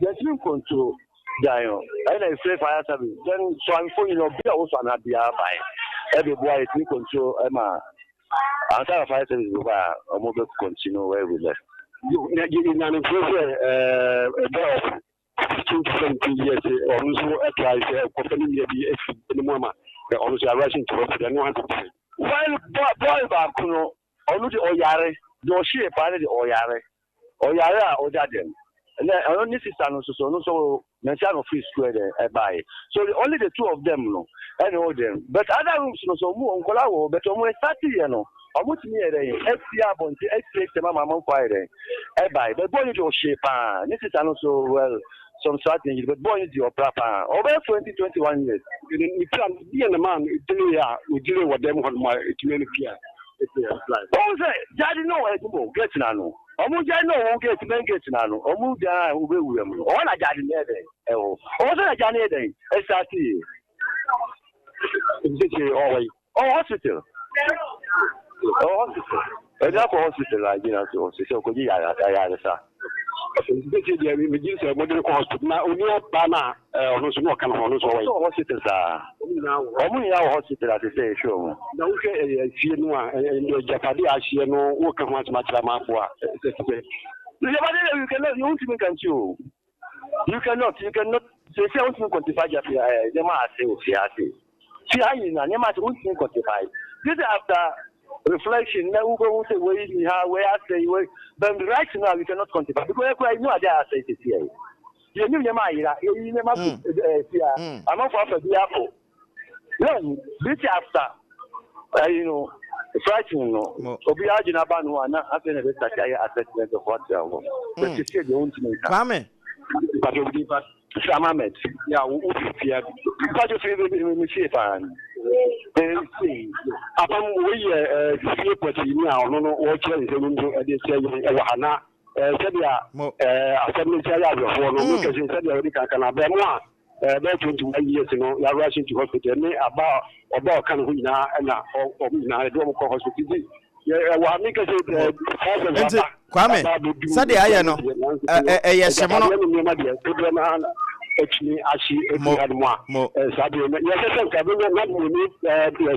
yɛntumi ncontrol gya no. Ɛna yɛfrɛ fire service. Then Suanfo nyinaa, obi a ɔwɔ Suan ha biara baeɛ. Ɛbɛboa yɛtumi control ɛma ansa na fire service bɛba a ɔmo bɛ continue where we left. Yo, na yɛnya no nteɛ sɛ ɛbɛ of 15 to 17 years ɔno nso ɛtrae sɛ kɔfɛ ne nua bi afi ne mu ama ɔno nso arase nti hospital ɛno asɛm sɛ. Well, boy baako no, ɔno de ɔyare, deɛ ɔhyee paa no de ɔyare, ɔyare a ɔda dɛm. Ɛnna ɔno ne sister no nso so, ɔno nso nansi ano free school ɛdɛ ɛbaeɛ. So the, only the two of them no ɛna ɛwɔ dɛm. But other rooms no so ɔmo nkɔla wɔ hɔ, but ɔmo ɛstart yɛ no, ɔmo tumi yɛ dɛn ɛpie abɔnten ɛpie ntɛm ama amanfoɔ ayɛ dɛn ɛbaeɛ. But boy no deɛ ɔhyee paa, ne sister no nso well some strategy, but boy no deɛ ɔpra paa, ɔbɛyɛ 20, 21 years. Ne pira no deɛ na maa no delay a ɔdelay wɔ dɛm hɔ nom a ɛtumi no pia ɛpia fly. Wɔn sɛ gyaade no wɔ ɛdum o gate na ano ɔmo gyaade no wɔ gate main gate na ano ɔmo gyaa a wobɛwura mu no ɔhɔ na gyaade no yɛ dɛn ɛwɔ ɔhɔ sɛ na gyaade no yɛ dɛn ɛsate yie. Ɛbi sɛ ɔwɔ yi. Ɔwɔ hospital, ɔwɔ hospital, ɛdi akɔ hospital a gyina so sɛ ɔkɔgye ayaresa. Sɛ deɛ megye sɛ mode no kɔ hospital na onua baa no a ɔno nso na ɔka no ho, ɔno nso ɔwɔ yi. Ɔwɔ hospital saa, ɔmo nyinaa wɔ hospital ate sɛ ɛhwɛ ɔmo. Na wohwɛ fie no a agyapade a ahyeɛ no, woka ho asɛm akyerɛ amanfoɔ a ɛsɛ sɛ. Agyapade deɛ you cannot, you wontumi nka nti o. You cannot, you cannot, sɛ sɛ wontumi quantify agyapade nneɛma ase wɔ fie ase. Fie ha nyinaa nneɛma ase wontumi quantify. This is after reflection na wobɛhu sɛ wei ni ha, wei asɛe, wei, but right now you cannot quantify because ɛkura yi ade a asɛe sisi yɛ. Yɛnim nneɛma ayera, yɛyi nneɛma gu fie ha, amanfoɔ afa bi akɔ. Then this after frightening no, obi agyina ba no a na afei na ɛbɛstart ayɛ assessment of what they are. But sisi deɛ wontumi nka. Kwame. Mpatwa obi ba Sam Ahmed. Ya wo fi fie. Mpatwa fi mi fie paa. Apam wei yɛ fie pɔtini a ɔno no wɔkyerɛ nsɛm mu ɛde kyerɛ yɛn ɛwɔ ha na sɛdeɛ asɛm no nkyɛn yɛ awerɛhoɔ no mekɛse sɛdeɛ wɔde kankan abɛn mu a bɛyɛ 21 years no yɛawura into hospital ne aba ɔba ɔka ne ho nyinaa ɛna ɔmo nyinaa yɛde ɔmo kɔ hospital nti ɛwɔ ha mekɛse. Nti Kwame, sɛdeɛ ayɛ no ɛyɛ hyem no. Nneɛma deɛ dodoɔ no ara atumi ahye afiri ha no mu a saa deɛ yɛsɛ sɛ nka bɛnya na mmienu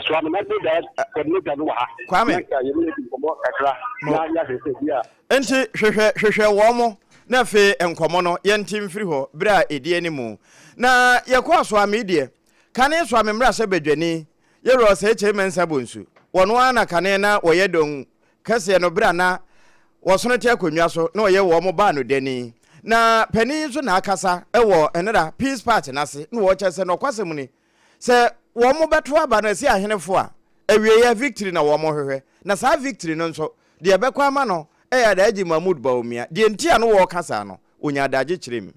soa no na ne da coordinator no wɔ ha. Kwame. Na nka yɛne yɛdi nkɔmmɔ kakra na yɛahwɛ sɛ bi a. Nti hwehwɛ hwehwɛ wɔn mo na afei nkɔmmɔ no yɛnte mfiri hɔ berɛ a ɛdi anim. Na yɛkɔɔ Soame deɛ, kane Soame mmarahyɛbadwani Yɛwura Osei Kyei Mensah Bonsu, wɔno ara na kane na wɔyɛ dɔn kɛseɛ no berɛ a na wɔsono te akonnwa so na ɔyɛ wɔn baanodani. Na panin yi nso na akasa wɔ nnera Peace Party no ase na wɔkyerɛ sɛ nɔkwasɛm ni sɛ wɔn bɛto aba no asi ahenefo a, awieɛ victory na wɔn hwehwɛ. Na saa victory no nso, deɛ ɛbɛkɔ ama no yɛ Alhaji Mahmood Bawumia. Deɛ nti a no wɔreka saa no, ɔnya adagye kyerɛ mu.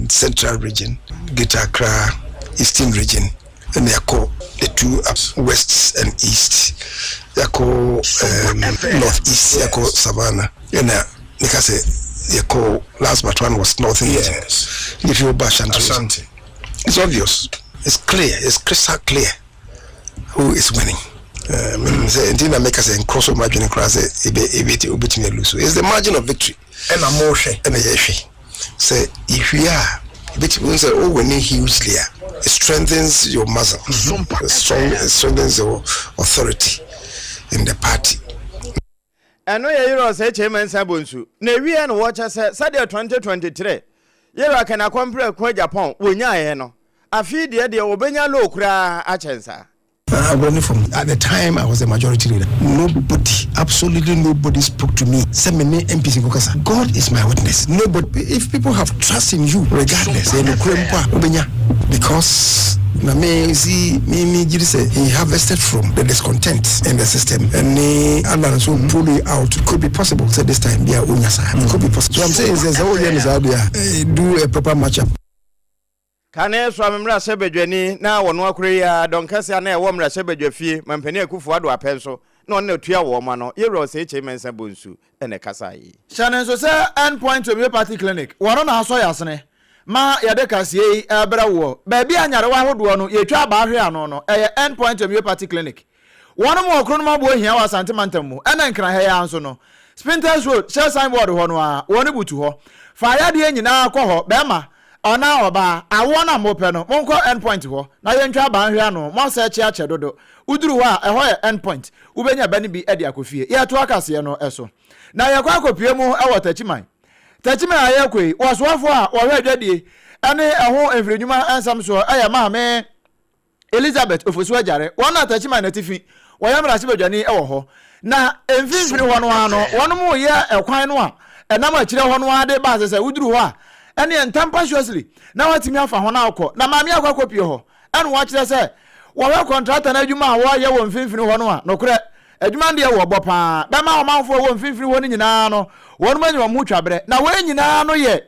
Central Region, Greater Accra, Eastern Region, ɛna yɛakɔ the two West and East, yɛakɔ North East, yɛakɔ Savannah, ɛna meka sɛ yɛkɔ last but one was Northern Region. Yes. If you ba Ashanti, Ashanti. It's obvious, it's clear, it's crystal clear who is winning. Sɛ nti na meka sɛ nkorɔ so madwene koraa sɛ ebe ebe obetumi alu so. It's the margin of victory. Ɛna mohwɛ. Ɛna yɛhwɛ sɛ yɛhwie a ebetumi n sɛ o winning hugely a, it strengthens your muscle, it strong, it strengthens your authority in the party. Ɛno yɛ Yerah Osei Kyei Mensah Bonsu. Na ɛwieɛ no wɔkyɛ sɛ sɛdeɛ 2023 Yerah Ken Akɔmprɛ Ko Agyapong wɔnyaeɛ no, afei deɛ deɛ wɔbɛnya low koraa akyɛn saa. Agorɔ fam. At the time I was the majority leader, nobody, absolutely nobody spoke to me sɛ me ne MPs nkɔkasa. God is my witness. Nobody. If people have trust in you, regardless, ɛyɛ nokorɛ mpo a, wobɛnya. Because na me si me me gyiri sɛ he harvested from the discontent in the system. Ɛne Alan nso pull it out. It could be possible sɛ this time bi a onya saa. It could be possible. So I'm saying sɛ sɛ woyɛ no saa deɛ a, do a proper match up. Kane soa me mmarahyɛbadwani na wɔno akora yi ara, dɔn kɛse a na ɛwɔ mmarahyɛbadwafie, Mampanin Akuffo Addo apɛ nso na ɔno na ɔtua wɔn ano, Yɛwura Osei Kyei Mensah Bonsu na ɛkasaeɛ yi. Hyɛ no nso sɛ End Point Homeopathy Clinic, wɔn na asɔ yɛn asene ma yɛde kaseɛ yi rebrɛ woɔ. Baabi a nyarewa ahodoɔ no yɛtwa abaa hwe ano no, ɛyɛ End Point Homeopathy Clinic. Wɔnom wɔ Kronom Aboɔ Hia wɔ Asante Mantam mu, ɛna Nkran ha yi ara nso no, Spintex Road, Shell Signboard hɔ no ara, wɔn butu hɔ. Fa yadeɛ nyinaa kɔ hɔ, bɛrima. Ɔnaa ɔbaa, awoɔ no a mopɛ no, monkɔ End Point hɔ na yɛntwa abaa nhwɛ ano, moasɛɛkye akyɛ dodo. Woduru hɔ a, ɛhɔ yɛ End Point, wobɛnya ba no bi de akɔ fie. Yɛretoa kaseɛ no so. Na yɛkɔ akɔpue mu wɔ Takyiman. Takyiman a yɛrekɔ yi, wɔsoafoɔ a wɔhwɛ adwadie ne ɛho mfirinwuma nsɛm soɔ yɛ Maame Elizabeth Ofosu Agyare, wɔn na Techiman Atifi, wɔyɛ mmarahyɛbadwani wɔ hɔ. Na mfimfini hɔ no ara no, wɔnom reyɛ ɛkwan no a ɛnam akyire hɔ no ara de ba ase sɛ woduru hɔ a, ɛneɛ ntɛmpa surely na watumi afa ho na akɔ. Na maame akɔ akɔpie hɔ, ɛna wɔakyerɛ sɛ wɔhwɛ kɔntrata no adwuma a wɔreyɛ wɔ mfimfini hɔ no a, nokorɛ, adwuma no deɛ wɔbɔ paa. Bɛma ɔmanfoɔ wɔ mfimfini hɔ no nyinaa no, wɔnom anya wɔn ho twaberɛ. Na wei nyinaa no yɛ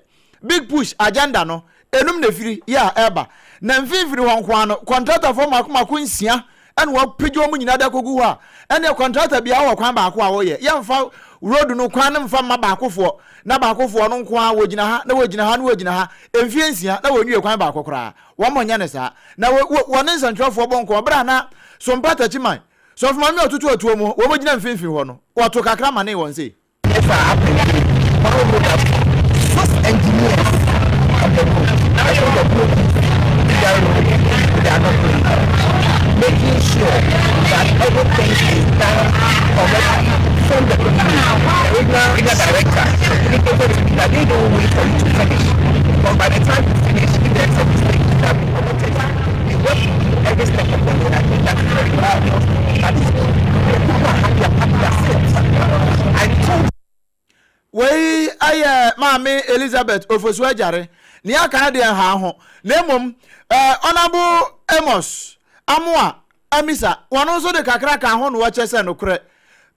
Big Push agenda no, enum na efiri yɛ a ɛreba. Na mfimfini hɔ nko ara no, kɔntratafoɔ mmaako mmaako nsia na wɔapagya wɔn nyinaa de akɔgu hɔ a, ɛnneɛ kɔntrata biara wɔ kwan baako a wɔyɛ. Yɛmfa road no kwan no mfa mma baakofoɔ, na baakofoɔ no nko ara wɔgyina ha, na wɔgyina ha, na wɔgyina ha mfeɛ nsia na wɔnwie kwan baako koraa. Wɔnyɛ no saa. Na wɔ, wɔ, wɔne nsɛntwerɛfoɔ bɔ nkɔmmɔ berɛ a na Sompa Takyiman, Sɔfo Maame a ɔtoto atuo mu, wɔgyina mfimfini hɔ no, wɔto kakra manee wɔn sei. Yes, I appreciate one road that six engineers on the road. I think the road is that road they are not doing making sure that everything is done correctly from the beginning. The regional, regional director indicated to me that they don't wait for you to finish. Because by the time you finish, if there's a mistake, it has been corrected. They work with you every step of the way. I think that is very important. That is the people are happy, I'm happy Wei yɛ Maame Elizabeth Ofosu Agyare. Nea aka no deɛ nhaa ho. Na mmom, eh, Honourable Amos Amoah Amisa, wɔn nso de kakra kaa ho na wɔkyɛ sɛ nokorɛ,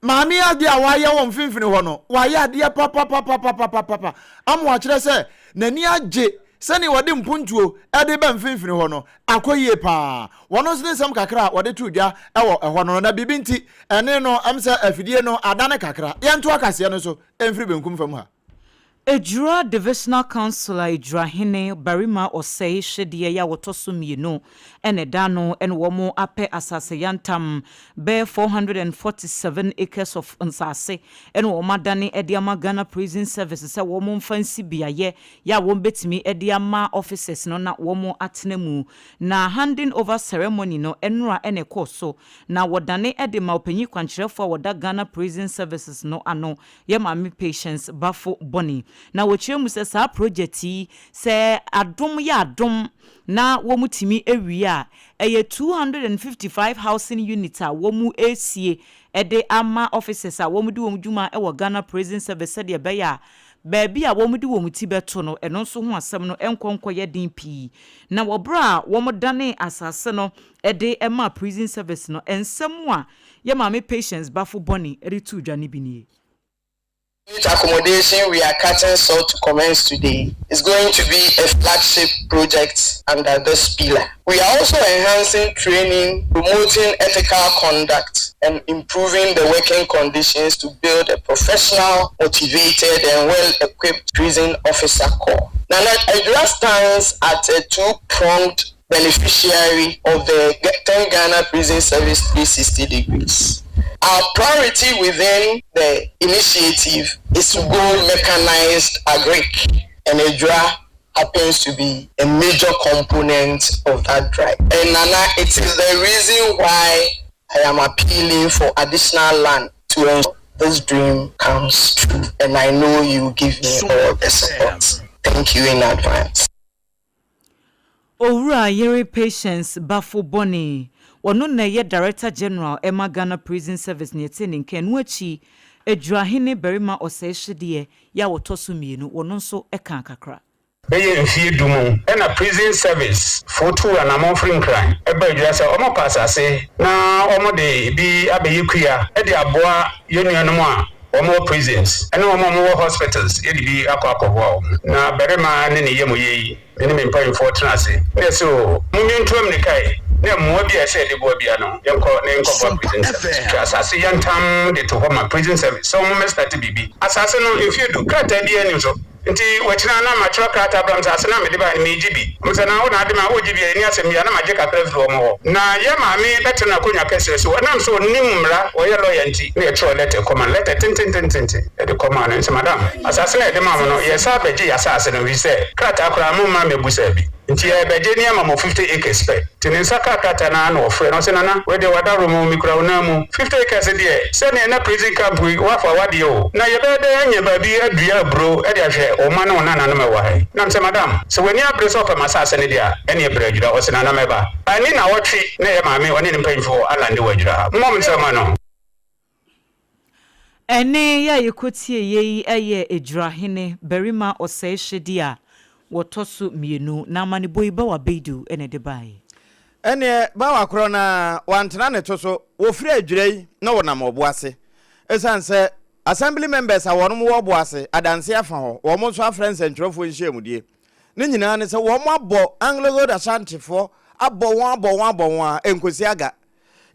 Maame yi adeɛ a wayɛ wɔ mfimfini hɔ no, wayɛ adeɛ papapapapapapa. Amoah kyerɛ sɛ n'ani agye sɛdeɛ wɔde mpuntuo de ba mfimfini hɔ no, akɔ yie paa. Wɔn nso ne nsɛm kakra a wɔde too dwa wɔ ɛhɔ no, na biribi nti, ɛne no, ɛm sɛ afidie no adane kakra. Yɛntoa kaseɛ no so mfiri benkum fam ha. Ejura Divisional Council a Ejura hene Barima Osei Hwedeɛ yi a wɔtɔ so mmienu na ɛda ano na wɔn apɛ asase yantam bɛyɛ 447 acres of nsase na wɔn adane de ama Ghana Prison Service sɛ wɔn mfa nsi beaeɛ yɛ a wɔbɛtumi de ama officers no na wɔn atena mu. Na handing over ceremony no nnora na ɛkɔɔ so na wɔdane de ma ɔpanyin kwankyerɛfoɔ a wɔda Ghana Prison Services no ano yɛ Maame Patience Bafo Bɔne. Na wɔkyerɛ mu sɛ saa project yi sɛ adom yɛ adom na wɔtumi wie a, ɛyɛ 255 housing units a wɔresie de ama officers a wɔdi wɔn dwuma wɔ Ghana Prison Service sɛdeɛ ɛbɛyɛ a baabi a wɔde wɔn ti bɛto no, ɛno nso ho asɛm no nkɔ nkɔyɛ den pii. Na wɔ berɛ a wɔdanee asase no de maa Prison Service no, nsɛm a yɛ Maame Patience Bafo Bɔne de too dwa no bi nie. Youth accommodation we are cutting sod to commence today is going to be a flagship project under this pillar. We are also enhancing training, promoting ethical conduct and improving the working conditions to build a professional, motivated and well-equipped prison officer corps. Nana Ejura stands at a two-pronged beneficiary of the 10 Ghana Prison Service 360 degrees. Our priority within the initiative is to go mechanized agric and Ejura happens to be a major component of that drive. And Nana, it is the reason why I am appealing for additional land to ensure this dream comes true. And I know you give me all the support. Thank you in advance. Owura Yere Patience Bafo Bɔne, ɔno na ɛyɛ Director General ma Ghana Prison Service na yɛtee ne nka. Ɛno akyi, Adwirahene Barima Osei Hyedeɛ yɛ a ɔtɔ so mmienu, ɔno nso kaa kakra. Bɛyɛ mfie du mu na Prison Service foɔ tuu anamɔn firi Nkran baa Adwira sɛ wɔpɛ asase na wɔde bi abɛyɛ kua de aboa yɛn nuanom a wɔwɔ prisons ne wɔn a wɔwɔ hospitals yɛde bi akɔ akɔboa wɔn. Na barima ne ne yamuyɛ yi me ne me mpanyimfoɔ tena ase na yɛse oo mom yɛntu ammirika yi na mmoa bi a ɛsɛ yɛde boa bia no yɛnkɔ na yɛnkɔboa prison service. Twa asase yantam de to hɔ ma prison service sɛ wɔn mmɛ starte biribi. Asase no mfie du krataa biara nni so. Nti wɔkyena na matwerɛ krataa brɛ wɔn sɛ ase no a mede baeɛ no meregye bi. Wɔn sɛ na wo na ade ma woregye bi a ɛnni asɛm biara na magye kakra afiri wɔn hɔ. Na yɛn maame bɛtena n'akonnwa kɛseɛ so ɛnam sɛ ɔnim mmara, ɔyɛ lɔya nti na yɛtwerɛ lɛtɛ kɔma no, lɛtɛ tententententen yɛde kɔmaa no. Nti madam, asase no a yɛde maa mo no yɛsan bɛgye yɛn asase no ɛfiri sɛ krataa koraa momma mmɛbusaa bi. Nti yɛrebɛgye ne ama mo 50 acres pɛ. Nti ne nsa kaa krataa no ara na ɔfrɛɛ no, ɔse, Nana, wei deɛ w'adaworo mu, mekura wo nan mu. 50 acres deɛ, sɛdeɛ na prison camp yi, woafa w'adeɛ o. Na yɛbɛyɛ dɛn anya baabi adua aburo de ahwɛ wo mma ne wo nananom a ɛwɔ ha yi? Na mesɛ, Madam, sɛ w'ani abere sɛ wopɛ m'asase no deɛ a, ɛneɛ bra Adwira. Ɔse, Nana, mɛba. Anni nnawɔtwe na ɛyɛ maame, ɔne ne mpanyimfoɔ alande wɔ Adwira ha. Mommɔ me nsam mma no. Ɛnne yi a yɛkɔtieeɛ yi yɛ Adwirahene Barima Ɔsɛe Hyɛdeɛ a wɔtɔ so mmienu, na amanebɔ yi Bawa Baidu na ɛde baeɛ. Ɛnneɛ Bawa korɔ no ara, wantena ne to so, wɔfiri Adwira yi na wɔnam Ɔboase. Ɛsiane sɛ Assembly members a wɔnom wɔ Ɔboase, Adanse afa hɔ, wɔn nso afrɛ nsɛntwerɛfoɔ nhyiamudie. Ne nyinaa ne sɛ wɔn abɔ Anglo-Gold Ashantifoɔ abɔ wɔn abɔ wɔn abɔ wɔn a ɛnkɔsi aga.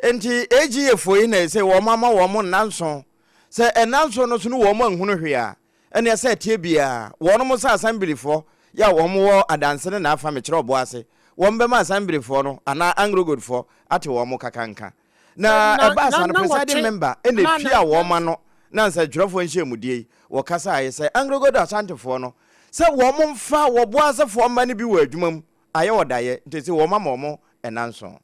Enti AGA foɔ yi na ɛsɛ wɔn ama wɔn nnanson. Sɛ nnanson no so no wɔn anhunu hwee a, ɛneɛ sɛ ɛteɛ biara, wɔnom sɛ asɛmbilifoɔ yɛ a wɔn wɔ adanse ne n'afa mekyerɛ ɔbo ase, wɔn bɛma asɛmbilifoɔ no anaa Anglo-Gold foɔ ate wɔn kakanka. Na ɛbaa saa no, presiding member na ɛtuaa wɔn ano na nsɛntwerɛfoɔ nhyiamudie yi, wɔkasaeɛ sɛ Anglo-Gold Ashantifoɔ no sɛ wɔn mfa wɔboasefoɔ mma no bi wɔ adwuma mu ayɛ ɔdaeɛ, nti ɛsɛ wɔn ama wɔn nnanson.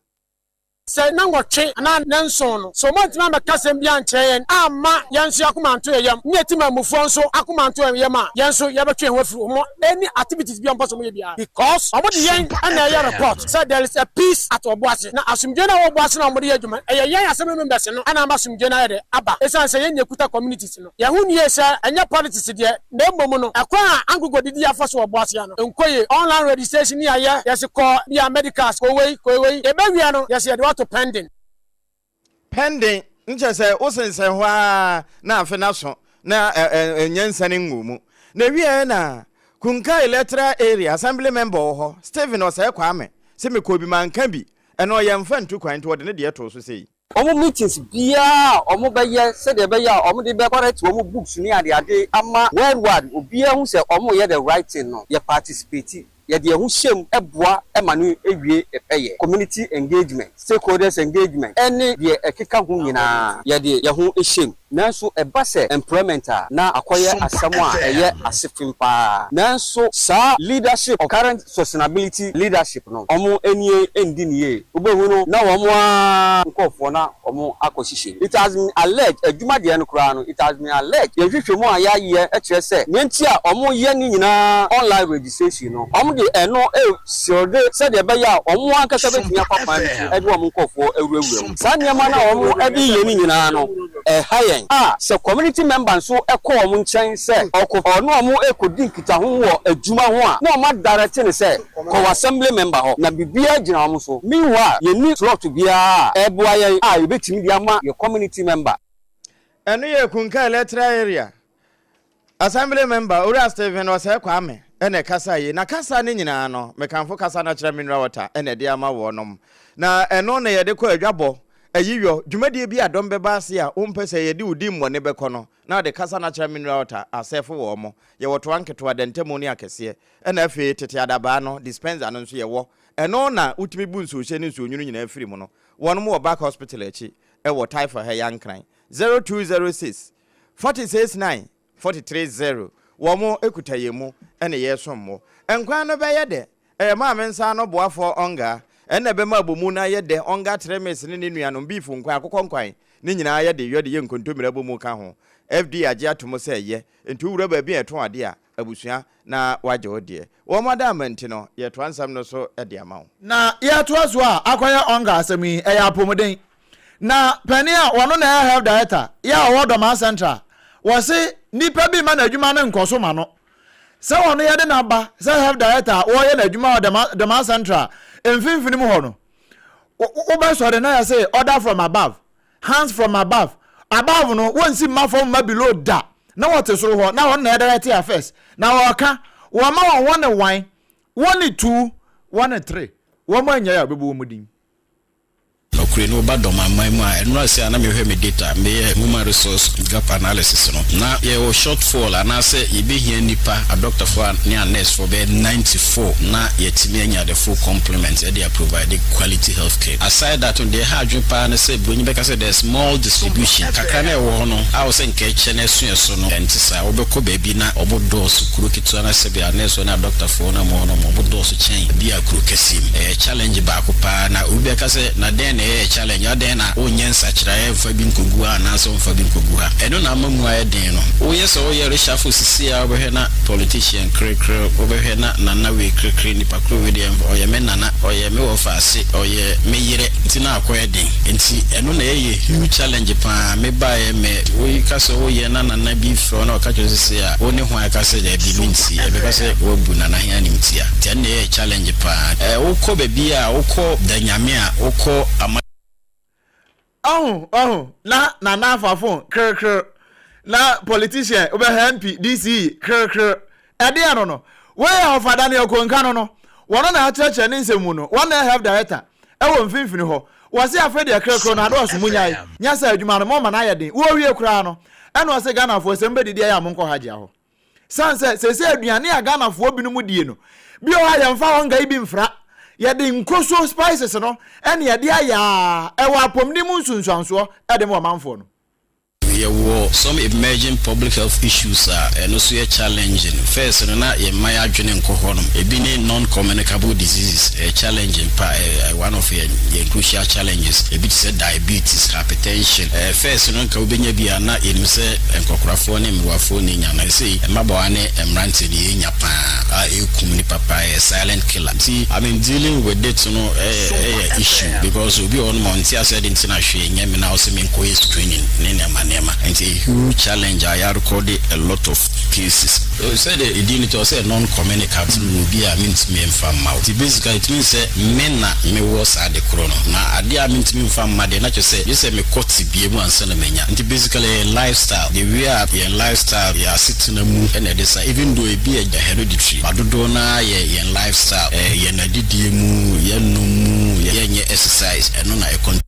Sɛ nnanwɔtwe anaa nnanson no, sɛ wɔantumi ammɛka asɛm biara ankyerɛ yɛn amma yɛn nso yɛn akoma anto yɛn yam, ne yɛn temanmufoɔ nso akoma anto yɛn yam a, yɛn nso yɛbɛtwe yɛn ho afiri wɔn any activities biara wɔmpɛ sɛ wɔyɛ biara because wɔde yɛn na ɛyɛ report sɛ there is a peace at Obuasi. Na asomdwoe no a ɛwɔ Obuasi no a wɔde yɛ adwuma no, ɛyɛ yɛn assembly members no na ama asomdwoe no ayɛ dɛ aba esiane sɛ yɛn na yɛkuta communities no. Yɛhu no yie sɛ ɛnyɛ politics deɛ na mmom no ɛkwan a Angogo didi afa so wɔ Boasea no nkɔ yie. Online registration ne ayɛ yɛse kɔ bia medicals kɔ wei kɔ wei yɛbɛwia no yɛse yɛde wo ato pending. Pending nkyerɛ sɛ wo sensɛn hɔ ara na afe no aso na ɛnyɛ nsɛne nguu mu. Na ɛwieɛ na Kunkai Electoral Area Assembly Member wɔ hɔ, Stephen Osei Kwame, se mekɔɔ bi manka bi, ɛno yɛmfa ntu kwan nti ɔde ne deɛ too so sei. Wɔn meetings biara a wɔn bɛyɛ sɛdeɛ ɛbɛyɛ a wɔn de bɛ correct wɔn books ne ade ade ama worldwide obiara hu sɛ wɔn reyɛ the right thing no, yɛ participate, yɛde yɛn ho hyɛ mu boa ma no wie pɛyɛ. Community engagement, stakeholders engagement ne deɛ ɛkeka ho nyinaa yɛde yɛn ho hyɛ mu. Nanso ɛba sɛ employment a, na akɔyɛ asɛm a ɛyɛ asefem paa. Nanso saa leadership of current sustainability leadership no, wɔn ani nndi no yie. Wobɛhu no na wɔn ara nkorɔfoɔ na wɔn akɔhyehyɛ mu. It has been alleged, adwuma deɛ no koraa no, it has been alleged, yɛn nhwehwɛmu a yɛayɛ kyerɛ sɛ nea nti a wɔyɛ ne nyinaa online registration no, wɔde ɛno resielde sɛdeɛ ɛbɛyɛ a wɔn ankasa bɛtumi afa kwan bi so de wɔn nkorɔfoɔ awurawura mu. Saa nneɛma no a wɔde reyɛ no nyinaa no, ɛha yɛn. A sɛ community member nso kɔ wɔn nkyɛn sɛ ɔkɔ ɔne wɔn rekɔdi nkitaho wɔ adwuma ho a, na wɔn adirect no sɛ kɔ w'assembly member hɔ, na biribiara gyina wɔn so. Meanwhile, yɛnni slot biara a ɛreboa yɛn a yɛbɛtumi de ama yɛn community member. Ɛno yɛ Kunka Electoral Area Assembly member Owura Stephen Osei Kwame na ɛkasaa yei. Na kasa no nyinaa no, mekamfo kasa no akyerɛ Mineral Water na ɛde ama wɔnom. Na ɛno na yɛde kɔ adwabɔ, ayiyɔ, dwumadie bi a dɔm bɛba ase a wompɛ sɛ yɛde wo dimmɔne bɛkɔ no, na wɔde kasa no akyerɛ Mineral Water asɛɛfo wɔn. Yɛwɔ toa nketewa, dɛntɛmu ne akɛseɛ. Ɛna afei tete adabaa no, dispenser no nso yɛwɔ. Ɛno na wotumi bu nsuohyɛ ne nsuonwunu nyinaa firi mu no. Wɔnom wɔ Back Hospital akyi wɔ Taifa ha yi Ankran. 0206 46 9 43 0 Wɔn kuta yɛn mu na yɛresom mo. Nkwan no bɛyɛ dɛ. Ɛyɛ Maame nsa ano boafoɔ Ɔnga. Ɛno na ɛbɛma abomu no ayɛ dɛ. Ɔnga Tremis ne ne nuanom, beef nkwan, akokɔ nkwan, ne nyinaa yɛ de yɔ de yɛ nkontommire abomu ka ho. FDA agye atom sɛ ɛyɛ. Nti wowura baabi a yɛtɔn adeɛ a, abusua na woagye wo deɛ. Wɔn adaama nti no, yɛretoa nsɛm no so de ama wo. Na yɛtoa so a, akɔyɛ Ɔnga asɛm yi, ɛyɛ apɔmuden. Na panin a ɔno na ɛyɛ health director yɛ a ɔwɔ Dormaa Central, wɔse nipa bi mma n'adwuma no nkɔ so ma no. Sɛ ɔno yɛde no aba sɛ health director a wɔreyɛ n'adwuma wɔ Dormaa Central mfimfini mu hɔ no, wobɛsɔre na yɛse order from above, hands from above. Above no, wɔnsi mma fam mma below da. Na wɔte soro hɔ, na ɔno na ɛdirect affairs. Na wɔka, wɔma wɔn wɔne one, wɔne two, wɔne three. Wɔn anyae a wɔbɛbɔ wɔn din. nokorɛ ni woba dɔm aman mu a, ɛnora sei a na mehwɛ me data, meyɛ human resource gap analysis no, na yɛwɔ short fall anaasɛ yɛbɛhia nnipa, adɔktafoɔ ne anɛɛsefoɔ bɛyɛ 94 na yɛatumi anya the full complement de a provide quality health care. Aside that no, deɛ ɛha adwene paa ne sɛ buroni bɛka sɛ there's small distribution, kakra no a ɛwɔ hɔ no a wɔ sɛ nka ɛkyɛ na ɛso ɛso no, ɛnte saa. Wobɛkɔ baabi na wɔn dɔɔso, kuro ketewa no sɛdeɛ anɛɛsefoɔ ne adɔktafoɔ no a wɔwɔ hɔ no wɔn dɔɔso kyɛn bi a kuro kɛseɛ mu. Ɛyɛ challenge baako paa na obi bɛka sɛ na dɛn na ɛyɛ challenge, adɛn na wonyɛ nsakyeraeɛ mfa bi nkɔgu ha anaasɛ womfa bi nkɔgu ha. Ɛno na ama mu ayɛ den no. Woyɛ sɛ woyɛ reshuffle sisi a wobɛhwɛ na politician krekre, wobɛhwɛ na nana wei krekre, nipa koro wei deɛ ɔyɛ me nana, ɔyɛ me wɔfaase, ɔyɛ me yerɛ nti na akɔyɛ den. Nti ɛno na ɛyɛ huge challenge paa. Me baeɛ me woi ka sɛ woyɛ na nana bi frɛ wo na ɔka kyerɛ wo sisi a wo ne hwan ka sɛ daabi mentie, ɛbɛka sɛ woabu nana he animtia. Nti ɛno na ɛyɛ challenge paa. Ɛɛ wokɔ baabi a wokɔ da Nyame a wokɔ ama. Ɔho ɔho na nana afa phone krkrr na politician wobɛhwɛ MP DCE krkrr ɛdeɛ no no wei yɛ ɔfa Daniel Konka no no wɔno na akyerɛkyerɛ ne nsɛm mu no wɔn na health director ɛwɔ mfimfini hɔ wɔse afei deɛ krkrr no adɔɔso munyae nyɛ sɛ adwuma no mɔma no ayɛ den wɔwie koraa no ɛna ɔse Ghanafoɔ sɛ mobɛdidi ayɛ a monkɔ Hajia hɔ. Sane sɛ seesei aduane a Ghanafoɔ binom die no, bi wɔ hɔ a yɛmfa ɔnga yi bi mfra. Yɛde nkosuo spices no na yɛde ayɛ a ɛwɔ apɔmuden mu nsunsuansoɔ de ma ɔmanfoɔ no. Yɛwɔ some emerging public health issues a ɛno nso yɛ challenging. First no na yɛmma yɛn adwene nkɔ hɔnom. Ebi ne non-communicable diseases, ɛyɛ challenging pa, ɛyɛ one of yɛn yɛn crucial challenges. Ebi te sɛ diabetes, hypertension. First no nka wobɛnya bi a na yɛnim sɛ nkɔkorafoɔ ne mmerewafoɔ na ɛnya no. Seesei mmabaawa ne mmeranteɛ no yɛnya paa a ɛkum nipa paa, ɛyɛ silent killer. Nti I mean dealing with it no ɛyɛ issue because obi wɔ hɔ nom a ɔnte aseɛ ade nti na hwee nyɛ me na wose menkɔyɛ screening ne nneɛma nneɛma. Nti a huge challenge a yɛarekɔde a lot of cases. Sɛdeɛ ɛdin no kyerɛ ɔsɛ non communicable nti mewɔ bi a mentumi mfa mma wo. Nti basically it means sɛ me na mewɔ saa ade korɔ no na adeɛ a mentumi mfa mma deɛ na kyerɛ sɛ gye sɛ mekɔ tebea mu ansa na manya. Nti basically ɛyɛ lifestyle, the way a yɛn lifestyle, yɛn asetena mu na ɛde sa even though ebi yɛ hereditary but dodoɔ no ara yɛ yɛn lifestyle, yɛn adidie mu, yɛn nom mu, yɛnyɛ exercise ɛno na ɛkɔ.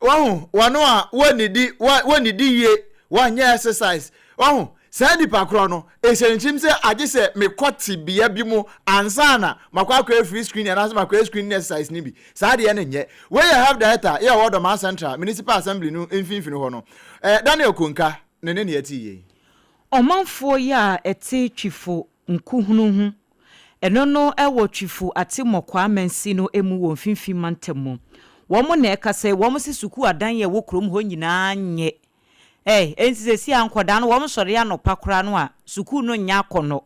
Wahu, wɔn a wɔnnidi, wɔnnidi yie, wɔnyɛ exercise. Wahu, saa nipa korɔ no, ɛhyɛ ne tirim sɛ agye sɛ mekɔ tebea bi mu ansa na makɔ akɔyɛ free screening anaasɛ makɔyɛ screening exercise no bi. Saa deɛ no nyɛ. Wei yɛ health director yɛ ɔwɔ Dormaa Central Municipal Assembly no mfimfini hɔ no, eh, Daniel Konka, ne ne nea ɛte yie. Ɔmanfoɔ yi a ɛte Twifo Nkuhunu ho, ɛno no wɔ Twifo Atemɔkwaa mansin no mu wɔ Mfimfini Mantam mu. Wɔn na ɛka sɛ wɔn se sukuu adan a ɛwɔ kurom hɔ nyinaa nyɛ. Ɛ, enti seesei a nkwadaa no wɔn sɔre anɔpa koraa no a, sukuu no nyɛ akɔnnɔ.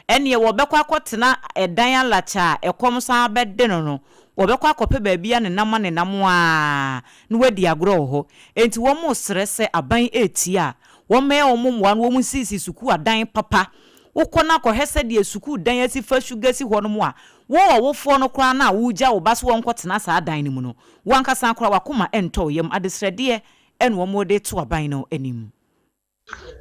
Ɛnneɛ wɔbɛkɔ akɔtena ɛdan alakyɛ a ɛkɔm san bɛde no no, wɔbɛkɔ akɔpɛ baabi anenam anenam ara na wɔadi agorɔ wɔ hɔ. Enti wɔresrɛ sɛ aban retie a, wɔmmɛyɛ wɔn mmoa na wɔnsiesie sukuu adan papa. Wokɔ na kɔhwɛ sɛdeɛ sukuu dan asi fa suga si hɔnom a, wo ɔwofoɔ no koraa no a woregya wo ba sɛ ɔnkɔtena saa dan no mu no, wo ankasa koraa w'akoma rentɔ wo yam. Adesrɛdeɛ na wɔde reto aban no anim.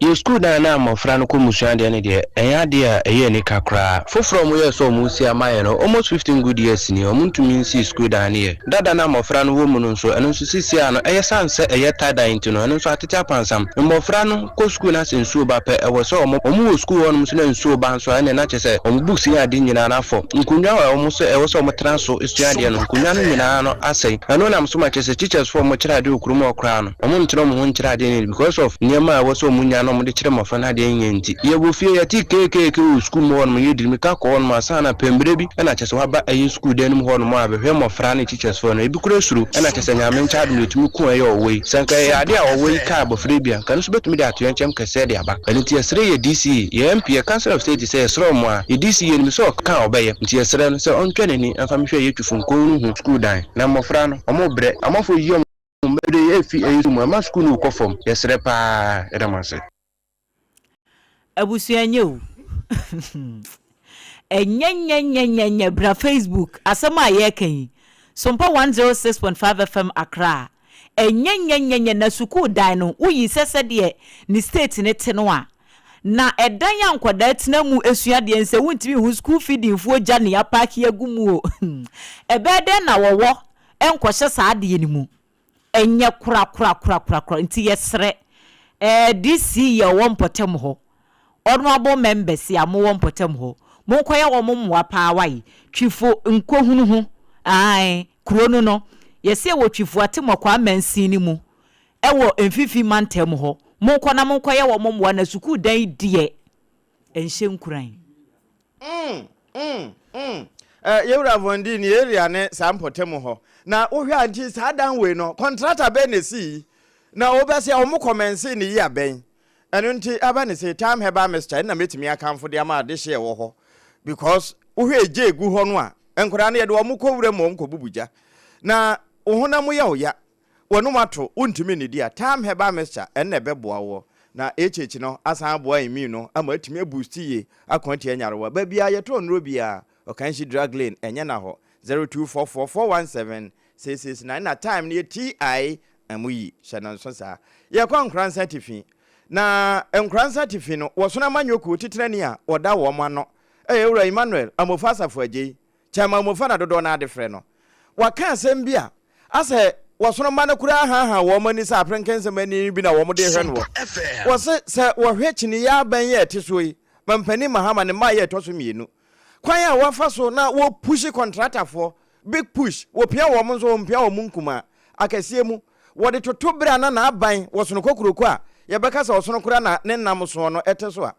Yɛn sukuu dan no a mmɔfra no kɔ mu sua adeɛ no deɛ, ɛnyɛ adeɛ a ɛyɛ anika koraa. Foforɔ a wɔyɛɛ sɛ wɔresi ama yɛn no, almost 15 good years nie, wɔntumi nsii sukuu dan no yɛ. Dada no a mmɔfra no wɔ mu no nso, ɛno nso seesei ara no, ɛyɛ sane sɛ ɛyɛ tae dan nti no, ɛno nso atete apansam. Mmɔfra no kɔ sukuu na sɛ nsuo ba pɛ, ɛwɔ sɛ wɔn, wɔwɔ sukuu hɔnom nso na nsuo ba nso a, ɛnneɛ na kyerɛ sɛ wɔn books ne ade nyinaa no afɔ. Nkonnwa a wɔn sɛ ɛwɔ sɛ wɔtena so sua adeɛ no, nkonnwa no nyinaa no asɛe. Ɛno nam so ma kyerɛ sɛ teachers foɔ a wɔkyerɛ adeɛ wɔ kurom hɔ koraa no, Wɔn ntena wɔn ho nkyerɛ adeɛ no because of nneɛma a ɛwɔ sɛ wɔn nya na wɔn de kyerɛ mmɔfra no adeɛ nyɛ nti. Yɛ wɔ fie yɛte keekeeke wɔ sukuu mu hɔ nom yɛ di mirika kɔ hɔ nom ansa na pɛmberɛ bi ɛna kyerɛ sɛ waba ɛyɛ sukuu dan no mu hɔ nom a bɛhwɛ mmɔfra ne teachers foɔ no ebi koraa suro ɛna kyerɛ sɛ Nyame nkyɛ adom yɛtumi ko ɛyɛ ɔwɔ yi. Sɛ nka ɛyɛ adeɛ a ɔwɔ yi kaa abɔfra yi bi a nka ɛno nso bɛtumi de atoyɛnkyɛm kɛseɛ de aba. Ɛno nti yɛsrɛ yɛ DC, yɛ MP, yɛ Council of State sɛ yɛsrɛ wɔn a yɛ DC yɛnim sɛ ɔka a ɔbɛyɛ nti yɛsrɛ no sɛ ɔntwa n'ani mfa mehwɛ yɛ Twifo Nkohunu ho sukuu dan na mmɔfra no wɔn brɛ amanfoɔ yi wɔn Mmere yi efi eyi so mu ɛma sukuu no kɔ fam. Yɛsrɛ paa. Yɛda mo ase. Abusua ɛnyɛ o ɛnyɛ nyɛ nyɛ nyɛ nyɛ bra Facebook asɛm a yɛreka yi Sompa 106.5 FM Accra ɛnyɛ nyɛ nyɛ nyɛ na sukuu dan no woyi sɛ sɛdeɛ ne state no te no a na ɛdan a nkwadaa tena mu sua deɛ nsɛ wontumi nhu school feeding foɔ gya nea apaake agu mu o ɛbɛyɛ dɛn na wɔwɔ. nkɔhyɛ saa adeɛ no mu. Ɛnyɛ korakorakorakorakora nti yɛsrɛ eh, DC yɛ ɔwɔ mpɔtam hɔ, honourable members a mowɔ mpɔtam hɔ, monkɔyɛ wɔn mmoa paa wai, Twifo nkohunu ho, ae, kuro no no, yɛse ɛwɔ Twifo Atemɔkwaa mansin no mu, ɛwɔ Mfimfini mantam hɔ, monkɔ na monkɔyɛ wɔn mmoa na sukuu dan yi deɛ ɛnhyɛ nkuran. Mm, mm, mm. Eh, Yewura Von D ne area ne saa mpɔtam hɔ. Na wohwɛ a nti saa dan wei no, kɔntrata bɛn na esii? Na wobɛse a wɔn kɔmɛnsee ne yia bɛn? Ɛno nti aba ne se Time Herbal Mixture ɛno na mɛtumi akamfo de ama adehye a ɛwɔ hɔ because wohwɛ egya egu hɔ no a, nkwadaa no yɛde wɔn kɔ wuram ma wɔn kɔbubu gya. Na wo honam yɛ wo ya, W'anom ato, wontumi nnidi a, Thyme Herbal Mixture ɛno na ɛbɛboa woɔ. Na HH no asan aboa immune no ama atumi aboosti yie ako atia nyarewa. Baabiara yɛtɔ nnuro biara, Ɔkanhyi Drug Lane, ɛnyɛ na hɔ, 0244 417 669 na Thyme no yɛ TI mu yi, hyɛ no nso saa. Yɛkɔ Nkoransa Atifi. Na Nkoransa Atifi no, wɔsono amanyɔkuo titenani a wɔda wɔn ano yɛ Owura Emmanuel Amofa Asafo Agyei. Chairman Mofa na dodoɔ no ara de frɛ no. Waka asɛm bi a, asɛ wɔsono mma no koraa haahaa wɔn ani sɛ aperenkensɛm ani bi na wɔn de rehwɛ no wɔ. Wɔse sɛ wɔhwɛ kyiniiɛ aban yi a ɛte soɔ yi, Mampanin Mahama ne mmaeɛ a ɛtɔ so mmienu, kwan a wɔafa so na wɔpushi kɔntratafoɔ, big push, wɔpia wɔn nso wɔmpia wɔn nkumaa, akɛseɛ mu, wɔde toto berɛ a na n'aban wɔsono kokuroko a yɛbɛka sɛ ɔsono koraa na ne nam soɔ no te so a,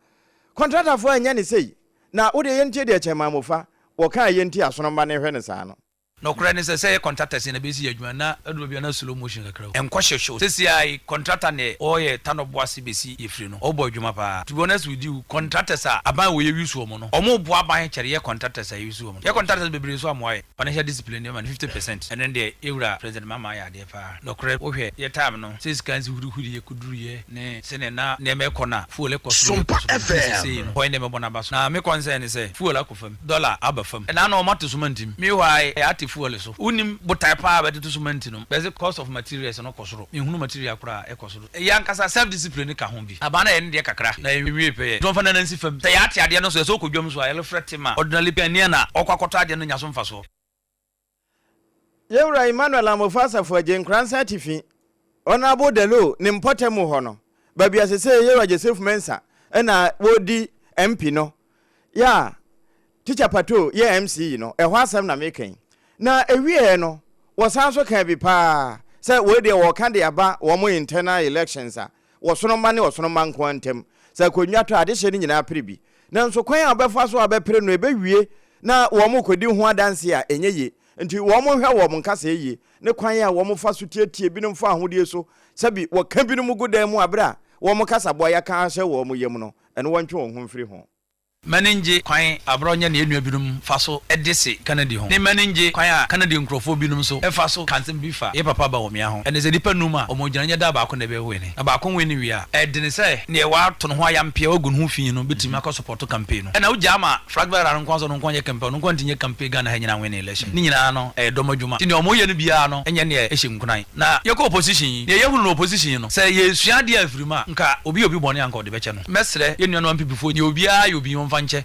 kɔntratafoɔ annya ne sei. Na wo deɛ yɛntie deɛ Kyɛnman Mofa wɔ ka a yɛnti asono mma no nhwɛ no saa no. Nɔkorɛ ne sɛ, sɛ yɛ contractors na bɛsi yɛ adwuma na aduru baabi a na slow motion kakra o. Ɛnkɔ hyewhyew. Sɛsi ara yi contractor neɛ ɔɔyɛ Tanɔboase bɛsi yɛ firi no, ɔɔbɔ adwuma paa. To be honest with you, contractors a aban wɔ yɛ use wɔn no, wɔn boa aban kyɛre yɛ contractors a yɛ use wɔn no. Yɛ contractors bebree nso amoa yɛ. Financial discipline deɛ ma no 50%. Ɛno deɛ yɛ wura President Mahama ayɛ adeɛ paa. Nɔkorɛ wohwɛ yɛ time no, sɛ sika nsi hurihuri yɛ kɔduru yɛ ne sɛdeɛ na nneɛma ɛkɔ no a fuel kɔ soro yɛ kɔ soro no seesei no hɔ nneɛma bɔ no aba so. Na me concern ne sɛ fuel akɔ fam, dollar aba fam. Ɛna na wɔate so mantim. Meanwhile yɛate fuel so. Wonnim botae paa a bɛde to so manti no. Bɛse cost of materials no kɔ soro. Menhunu material koraa a ɛkɔ soro. Yɛ ankasa self discipline no ka ho bi. Aban no ayɛ ne deɛ kakra na ɛnwiee pɛyɛ. Nti wɔmfa nana nsi fam. Sɛ yɛate adeɛ no so, ɛsɛ ɔkɔ dwam so a, yɛrefrɛ Tema. Ordinarily Ghanaian a ɔkɔ akɔtɔ adeɛ no nya so mfasoɔ. Yɛwura Emmanuel Amofa Asafo Adjei Nkoransa Atifi, Honourable Delo ne mpɔtam hɔ no, baabi a sesei Yɛwura Joseph Mensah na ɔredi MP no, yɛ a Teacher Pato yɛ MC yi no, ɛhɔ asɛm na meka yi. Na ɛwieɛ no, wɔsan nso kaa bi paa sɛ wei deɛ wɔreka de aba wɔn internal elections a Ɔsono mma ne ɔsono mma nko ara ntam. Sɛ akonnwa tɔ a, adehyeɛ no nyinaa pere bi. Nanso kwan a wɔbɛfa so abɛpere no, ɛbɛwie na wɔrekɔdi ho adanseɛ a, ɛnyɛ yie. Enti wɔnhwɛ wɔn nkasɛɛ yie ne kwan a wɔfa so tietie binom fa ahodie so, sɛbi wɔka binom gu dan mu berɛ a wɔn kasaboa yɛaka ahyɛ wɔn yam no, ɛno wɔntwe wɔn ho mfiri ho. M'ani ngye kwan a borɔnyɛ ne yɛn nua binom fa so de se Kennedy ho, ne m'ani ngye kwan a Kennedy nkurɔfoɔ binom nso fa so ka nsɛm bi fa yɛn papa Bawumia ho. Ɛne sɛ nnipa num a wɔgyina nyɛ da baako na ɛbɛ wene, na baako wene wie a, ɛdene sɛ neɛ wato ne ho ayampeɛ, wagu ne ho fi no bɛtumi akɔ sɔpɔto campaign no. Ɛna wogyaa ma flag bearer no nko ara sɛ ɔno nko ara nyɛ campaign, ɔno nko ara ntumi nyɛ campaign Ghana ha nyinaa nwene election. Ne nyinaa no ɛyɛ dɔm adwuma. Nti neɛ wɔyɛ no biara no nyɛ neɛ ɛhyɛ nkuran. Na yɛkɔ opposition yi, neɛ yɛhunu no opposition yi no, sɛ yɛsua adeɛ afiri mu a, nka obi yɛ obi bɔne a nka ɔde bɛkyɛ no. Mɛsrɛ yɛn nuanom Ampipifoɔ nyɛ obiara yɛ obi ɔmfa nkyɛ.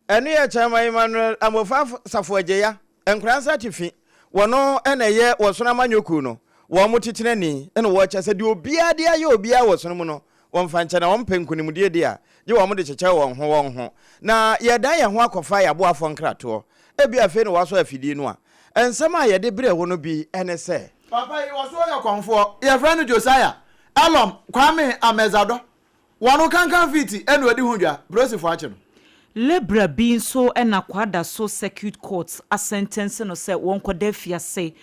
Ɛno yɛ Chairman Emmanuel Amofa Safo Agyeya, Nkoransa Atifi, wɔno na ɛyɛ Wɔsono Amanyɔ Kuo no wɔn titenani na wɔkyɛ sɛ deɛ obiara de ayɛ obiara wɔ sono mu no wɔmfa nkyɛ na wɔmpɛ nkunimdie deɛ a gye wɔn de kyekyɛ wɔn ho wɔn ho na yɛdan yɛn ho akɔfa yɛn aboafoɔ nkratoɔ. Ebia afei na wɔasɔ afidie no a nsɛm a yɛde brɛɛ wo no bi ne sɛ. Papa yi ɔso ɔyɛ kɔmfoɔ, yɛfrɛ no Josiah Elom Kwame Amedzadɔ. Wɔn kankan fiti na ɔdi ho dwa, polisifo akye no. Labourer bi nso na Kwadaso Circuit Court asɛntɛnse no sɛ wɔnkɔda afiase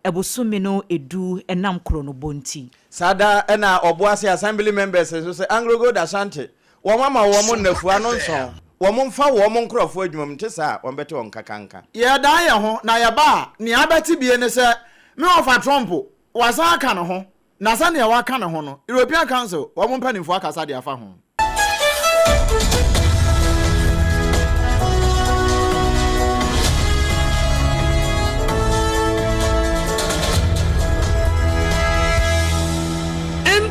bosome no du ɛnam korɔnobɔ nti. Saa da na Ɔboase Assembly members nso sɛ Anglo Gold Ashanti wɔn ama wɔn nnafua no nsɔn wɔn mfa wɔn nkorɔfoɔ adwuma mu nte saa a wɔn bɛte wɔn kakanka. Yɛdan yɛn ho na yɛba a, nea abɛte bie ne sɛ me wɔfa Trump wasan aka ne ho, na sɛnea waka ne ho no, European Council wɔn mpanimfoɔ akasa de afa ho.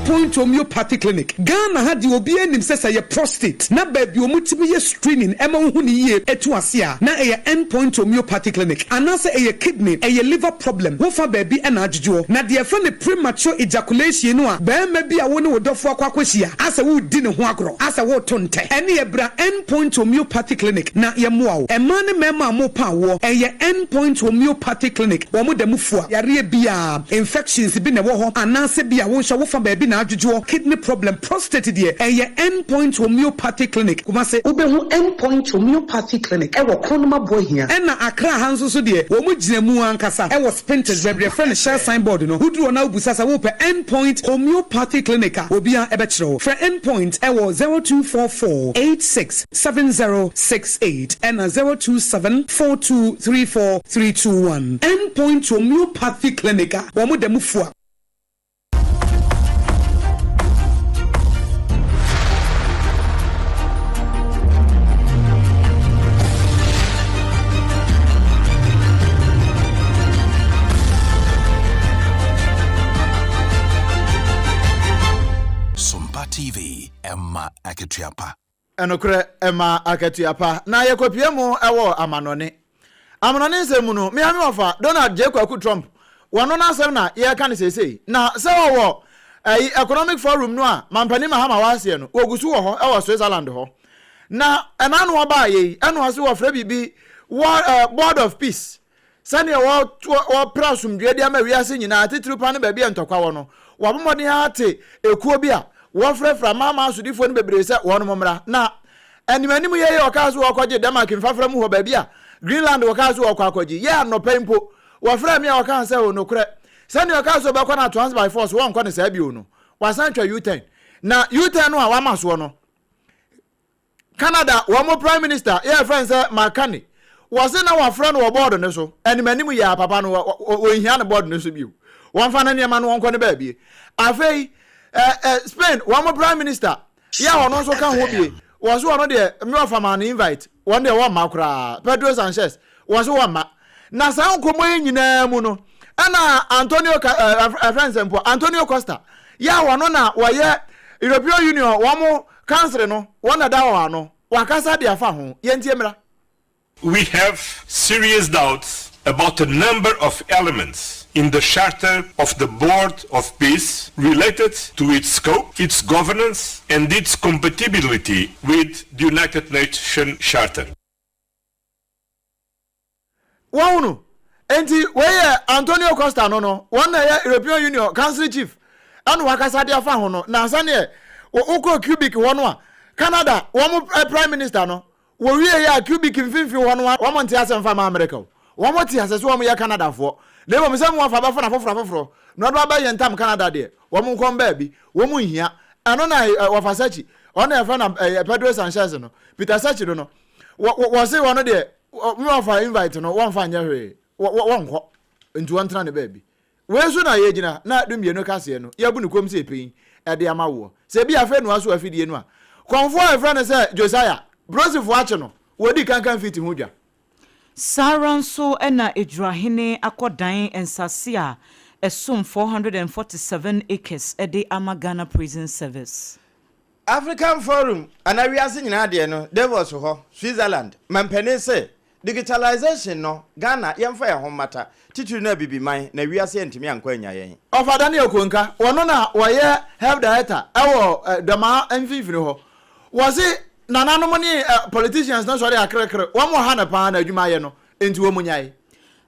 End Point Homeopathy Clinic, Ghana ha deɛ obiara nim sɛ sɛ ɛyɛ prostate na baabi a wɔtumi yɛ screening ɛma wohu no yie ɛtu ase a, na ɛyɛ End Point Homeopathy Clinic. Anaasɛ ɛyɛ kidney, ɛyɛ liver problem, wofa baabi na adwodwoɔ. Na deɛ yɛfrɛ no premature ejaculation no a barima bi a wo ne wo dɔfoɔ akɔ akɔhyia asɛ woredi ne ho agorɔ, asɛ woreto ntɛ, ɛneɛ bra End Point Homeopathy Clinic na yɛmmoa wo. Mmaa ne mmarima a morepa awoɔ, ɛyɛ End Point Homeopathy Clinic, wɔn da mu fua. Yareɛ biara, infections bi na ɛwɔ hɔ anaasɛ bi a wo nso wofa baabi na adwodwoɔ, kidney problem, prostate deɛ, ɛyɛ End Point Homeopathy Clinic, Kumasi. Wobɛhu End Point Homeopathy Clinic wɔ Kronum Aboahia. Ɛna Accra ha nso so deɛ, wɔn gyina mu ankasa wɔ Spintex, baabi a yɛfrɛ no Shell sign board no. Woduru hɔ na wobisa sɛ wopɛ End Point Homeopathy Clinic a, obiara bɛkyerɛ wo. Frɛ End Point wɔ 0244 86 7068 ɛna 027 4234 321. End Point Homeopathy Clinic a wɔn da mu fua. Sompa TV, ɛma akatua pa. Nokorɛ, ɛma akatua pa. Na yɛkɔpue mu wɔ amanɔne. Amanɔne nsɛm mu no, me ara me wɔfa, Donald J. Kwaku Trump, wɔno n'asɛm na yɛreka no seesei. Na sɛ wɔwɔ ɛyi Economic Forum no a Mampanin Mahama wɔ aseɛ no, wɔgu so wɔ hɔ wɔ Switzerland hɔ. Na ɛna ano ɔbaa yei, ɛna ɔse wɔfrɛ biribi wɔ, Board of Peace. Sɛnea wɔpere asomdwoe de ama wiase nyinaa, titiriw paa ne baabi a ntɔkwa wɔ no, wɔabɔ mmɔden ara ate ekuo bi a wɔfrɛfrɛ amanaman sodifoɔ no bebree sɛ wɔnom mmra. Na animanim yɛ yi a wɔkaa sɛ wɔrekɔgye Denmark mfafra mu hɔ baabi a Greenland wɔkaa sɛ wɔrekɔ akɔgye yɛ anɔpa yi mpo, wɔfrɛɛ me a wɔkaa sɛ, O nokorɛ, sɛnea ɔkaa sɛ ɔbɛkɔ no at once by force, wɔnkɔ no saa bio no, wasan atwa U-turn. Na U-turn no a wama soɔ no, Canada wɔn prime minister yɛ yɛfrɛ no sɛ Mark Carney, wɔse na wɔafrɛ no wɔ board no so, anim anim yɛ a papa no wɔnhia no board no so bio, wɔmfa ne nneɛma no wɔnkɔ ne baabie. Afei eh, eh, Spain wɔn prime minister yɛ a ɔno nso ka ho bie, wɔse ɔno deɛ me wɔfa maa no invite, wɔn deɛ wɔmma koraa, Pedro Sanchez wɔse wɔmma. Na saa nkɔmmɔ yi nyinaa mu no, ɛna Antonio Ka ɛfrɛ no sɛ mpo Antonio Costa yɛ a wɔno na wɔyɛ European Union wɔn Council no, wɔn na ɛda wɔn ano, wɔakasa de afa ho. Yɛntie mmra. We have serious doubts about a number of elements in the charter of the Board of Peace related to its scope, its governance and its compatibility with the United Nations Charter. Woahunu? Enti wei yɛ Antonio Costa no no, wɔn na ɛyɛ European Union Council Chief ɛna wakasa de afa ho no. Na sɛdeɛ wokɔ Cubic hɔ no a, Canada wɔn Prime Minister no, wɔwie yɛ a Cubic mfimfini hɔ no wɔn nte ase mfa ma America o. Wɔn te ase sɛ wɔn yɛ Canadafoɔ. Na mmom sɛ wɔn afa bɛfa no afoforɔ afoforɔ na wɔde ba bɛyɛ ntam Canada deɛ, wɔn nkɔm baabi. Wɔn nhia. Ɛno na wɔfa Sachi, ɔno na yɛfrɛ no Pedro Sanchez no, Peter Sachi no no. Wɔ wɔ wɔse wɔn deɛ wɔ me wɔfa invite no wɔnfa nyɛ hwee wɔ wɔ wɔnkɔ nti wɔntena ne baabi. Wei so na yɛgyina na dummienu kaseɛ no yɛabu no kom sɛ ɛpɛn ɛde ama woɔ. Sɛ ebia afei noa so afidie no a kɔmfoɔ a yɛfrɛ no sɛ Josiah Brosifoɔ akye no wɔdi kankan fiti ho dwa. Saa ara nso na Adwirahene akɔdan nsase a ɛsom 447 acres de ama Ghana Prison Service. African Forum anaa wiase nyinaa deɛ no Davos hɔ, Switzerland, mampanin se digitalization no Ghana yɛmfa yɛn ho mmata, titiri no Abibiman na wiase antumi ankɔ annya yɛn. Ɔfa Daniel Konka, wɔno na wɔyɛ Health Director wɔ Dɔmaa mfinfini hɔ. Wɔse nananom ne politicians no sɔre akrekre, wɔn ha no paa na adwuma yɛ no, enti wɔn nyae.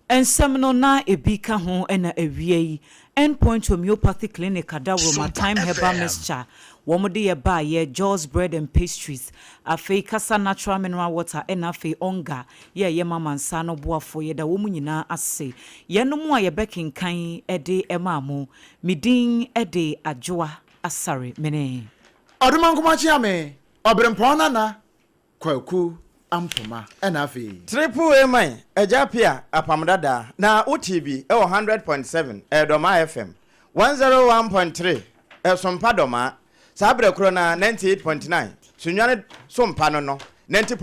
Nsɛm no na ebi ka ho na awia yi End Point Homeopathy Clinic adaworoma Thyme Herbal Mixture wɔn de yɛ baayɛ, Jaws Bread and Pastries, afei Kasa Natural Mineral Water ɛna afei Onga yɛ ɛyɛ ma amansan no boafoɔ yɛda wɔn nyinaa ase. Yɛnom a yɛbɛkenkan de maa mo. Me din de Adwoa Asare mene. Ɔdomankoma Kyeame, Ɔberempɔn Nana, Kwaku Ampoma ɛna afei. Triple A man, Agya Appiah, Apam Dadaa, na wo tee bi wɔ 100.7 ɛyɛ Dɔmaa FM, 101.3 ɛyɛ Sompa Dɔmaa, saa berɛ korɔ no ara 98.9 Sunyani Sompa no no, 90.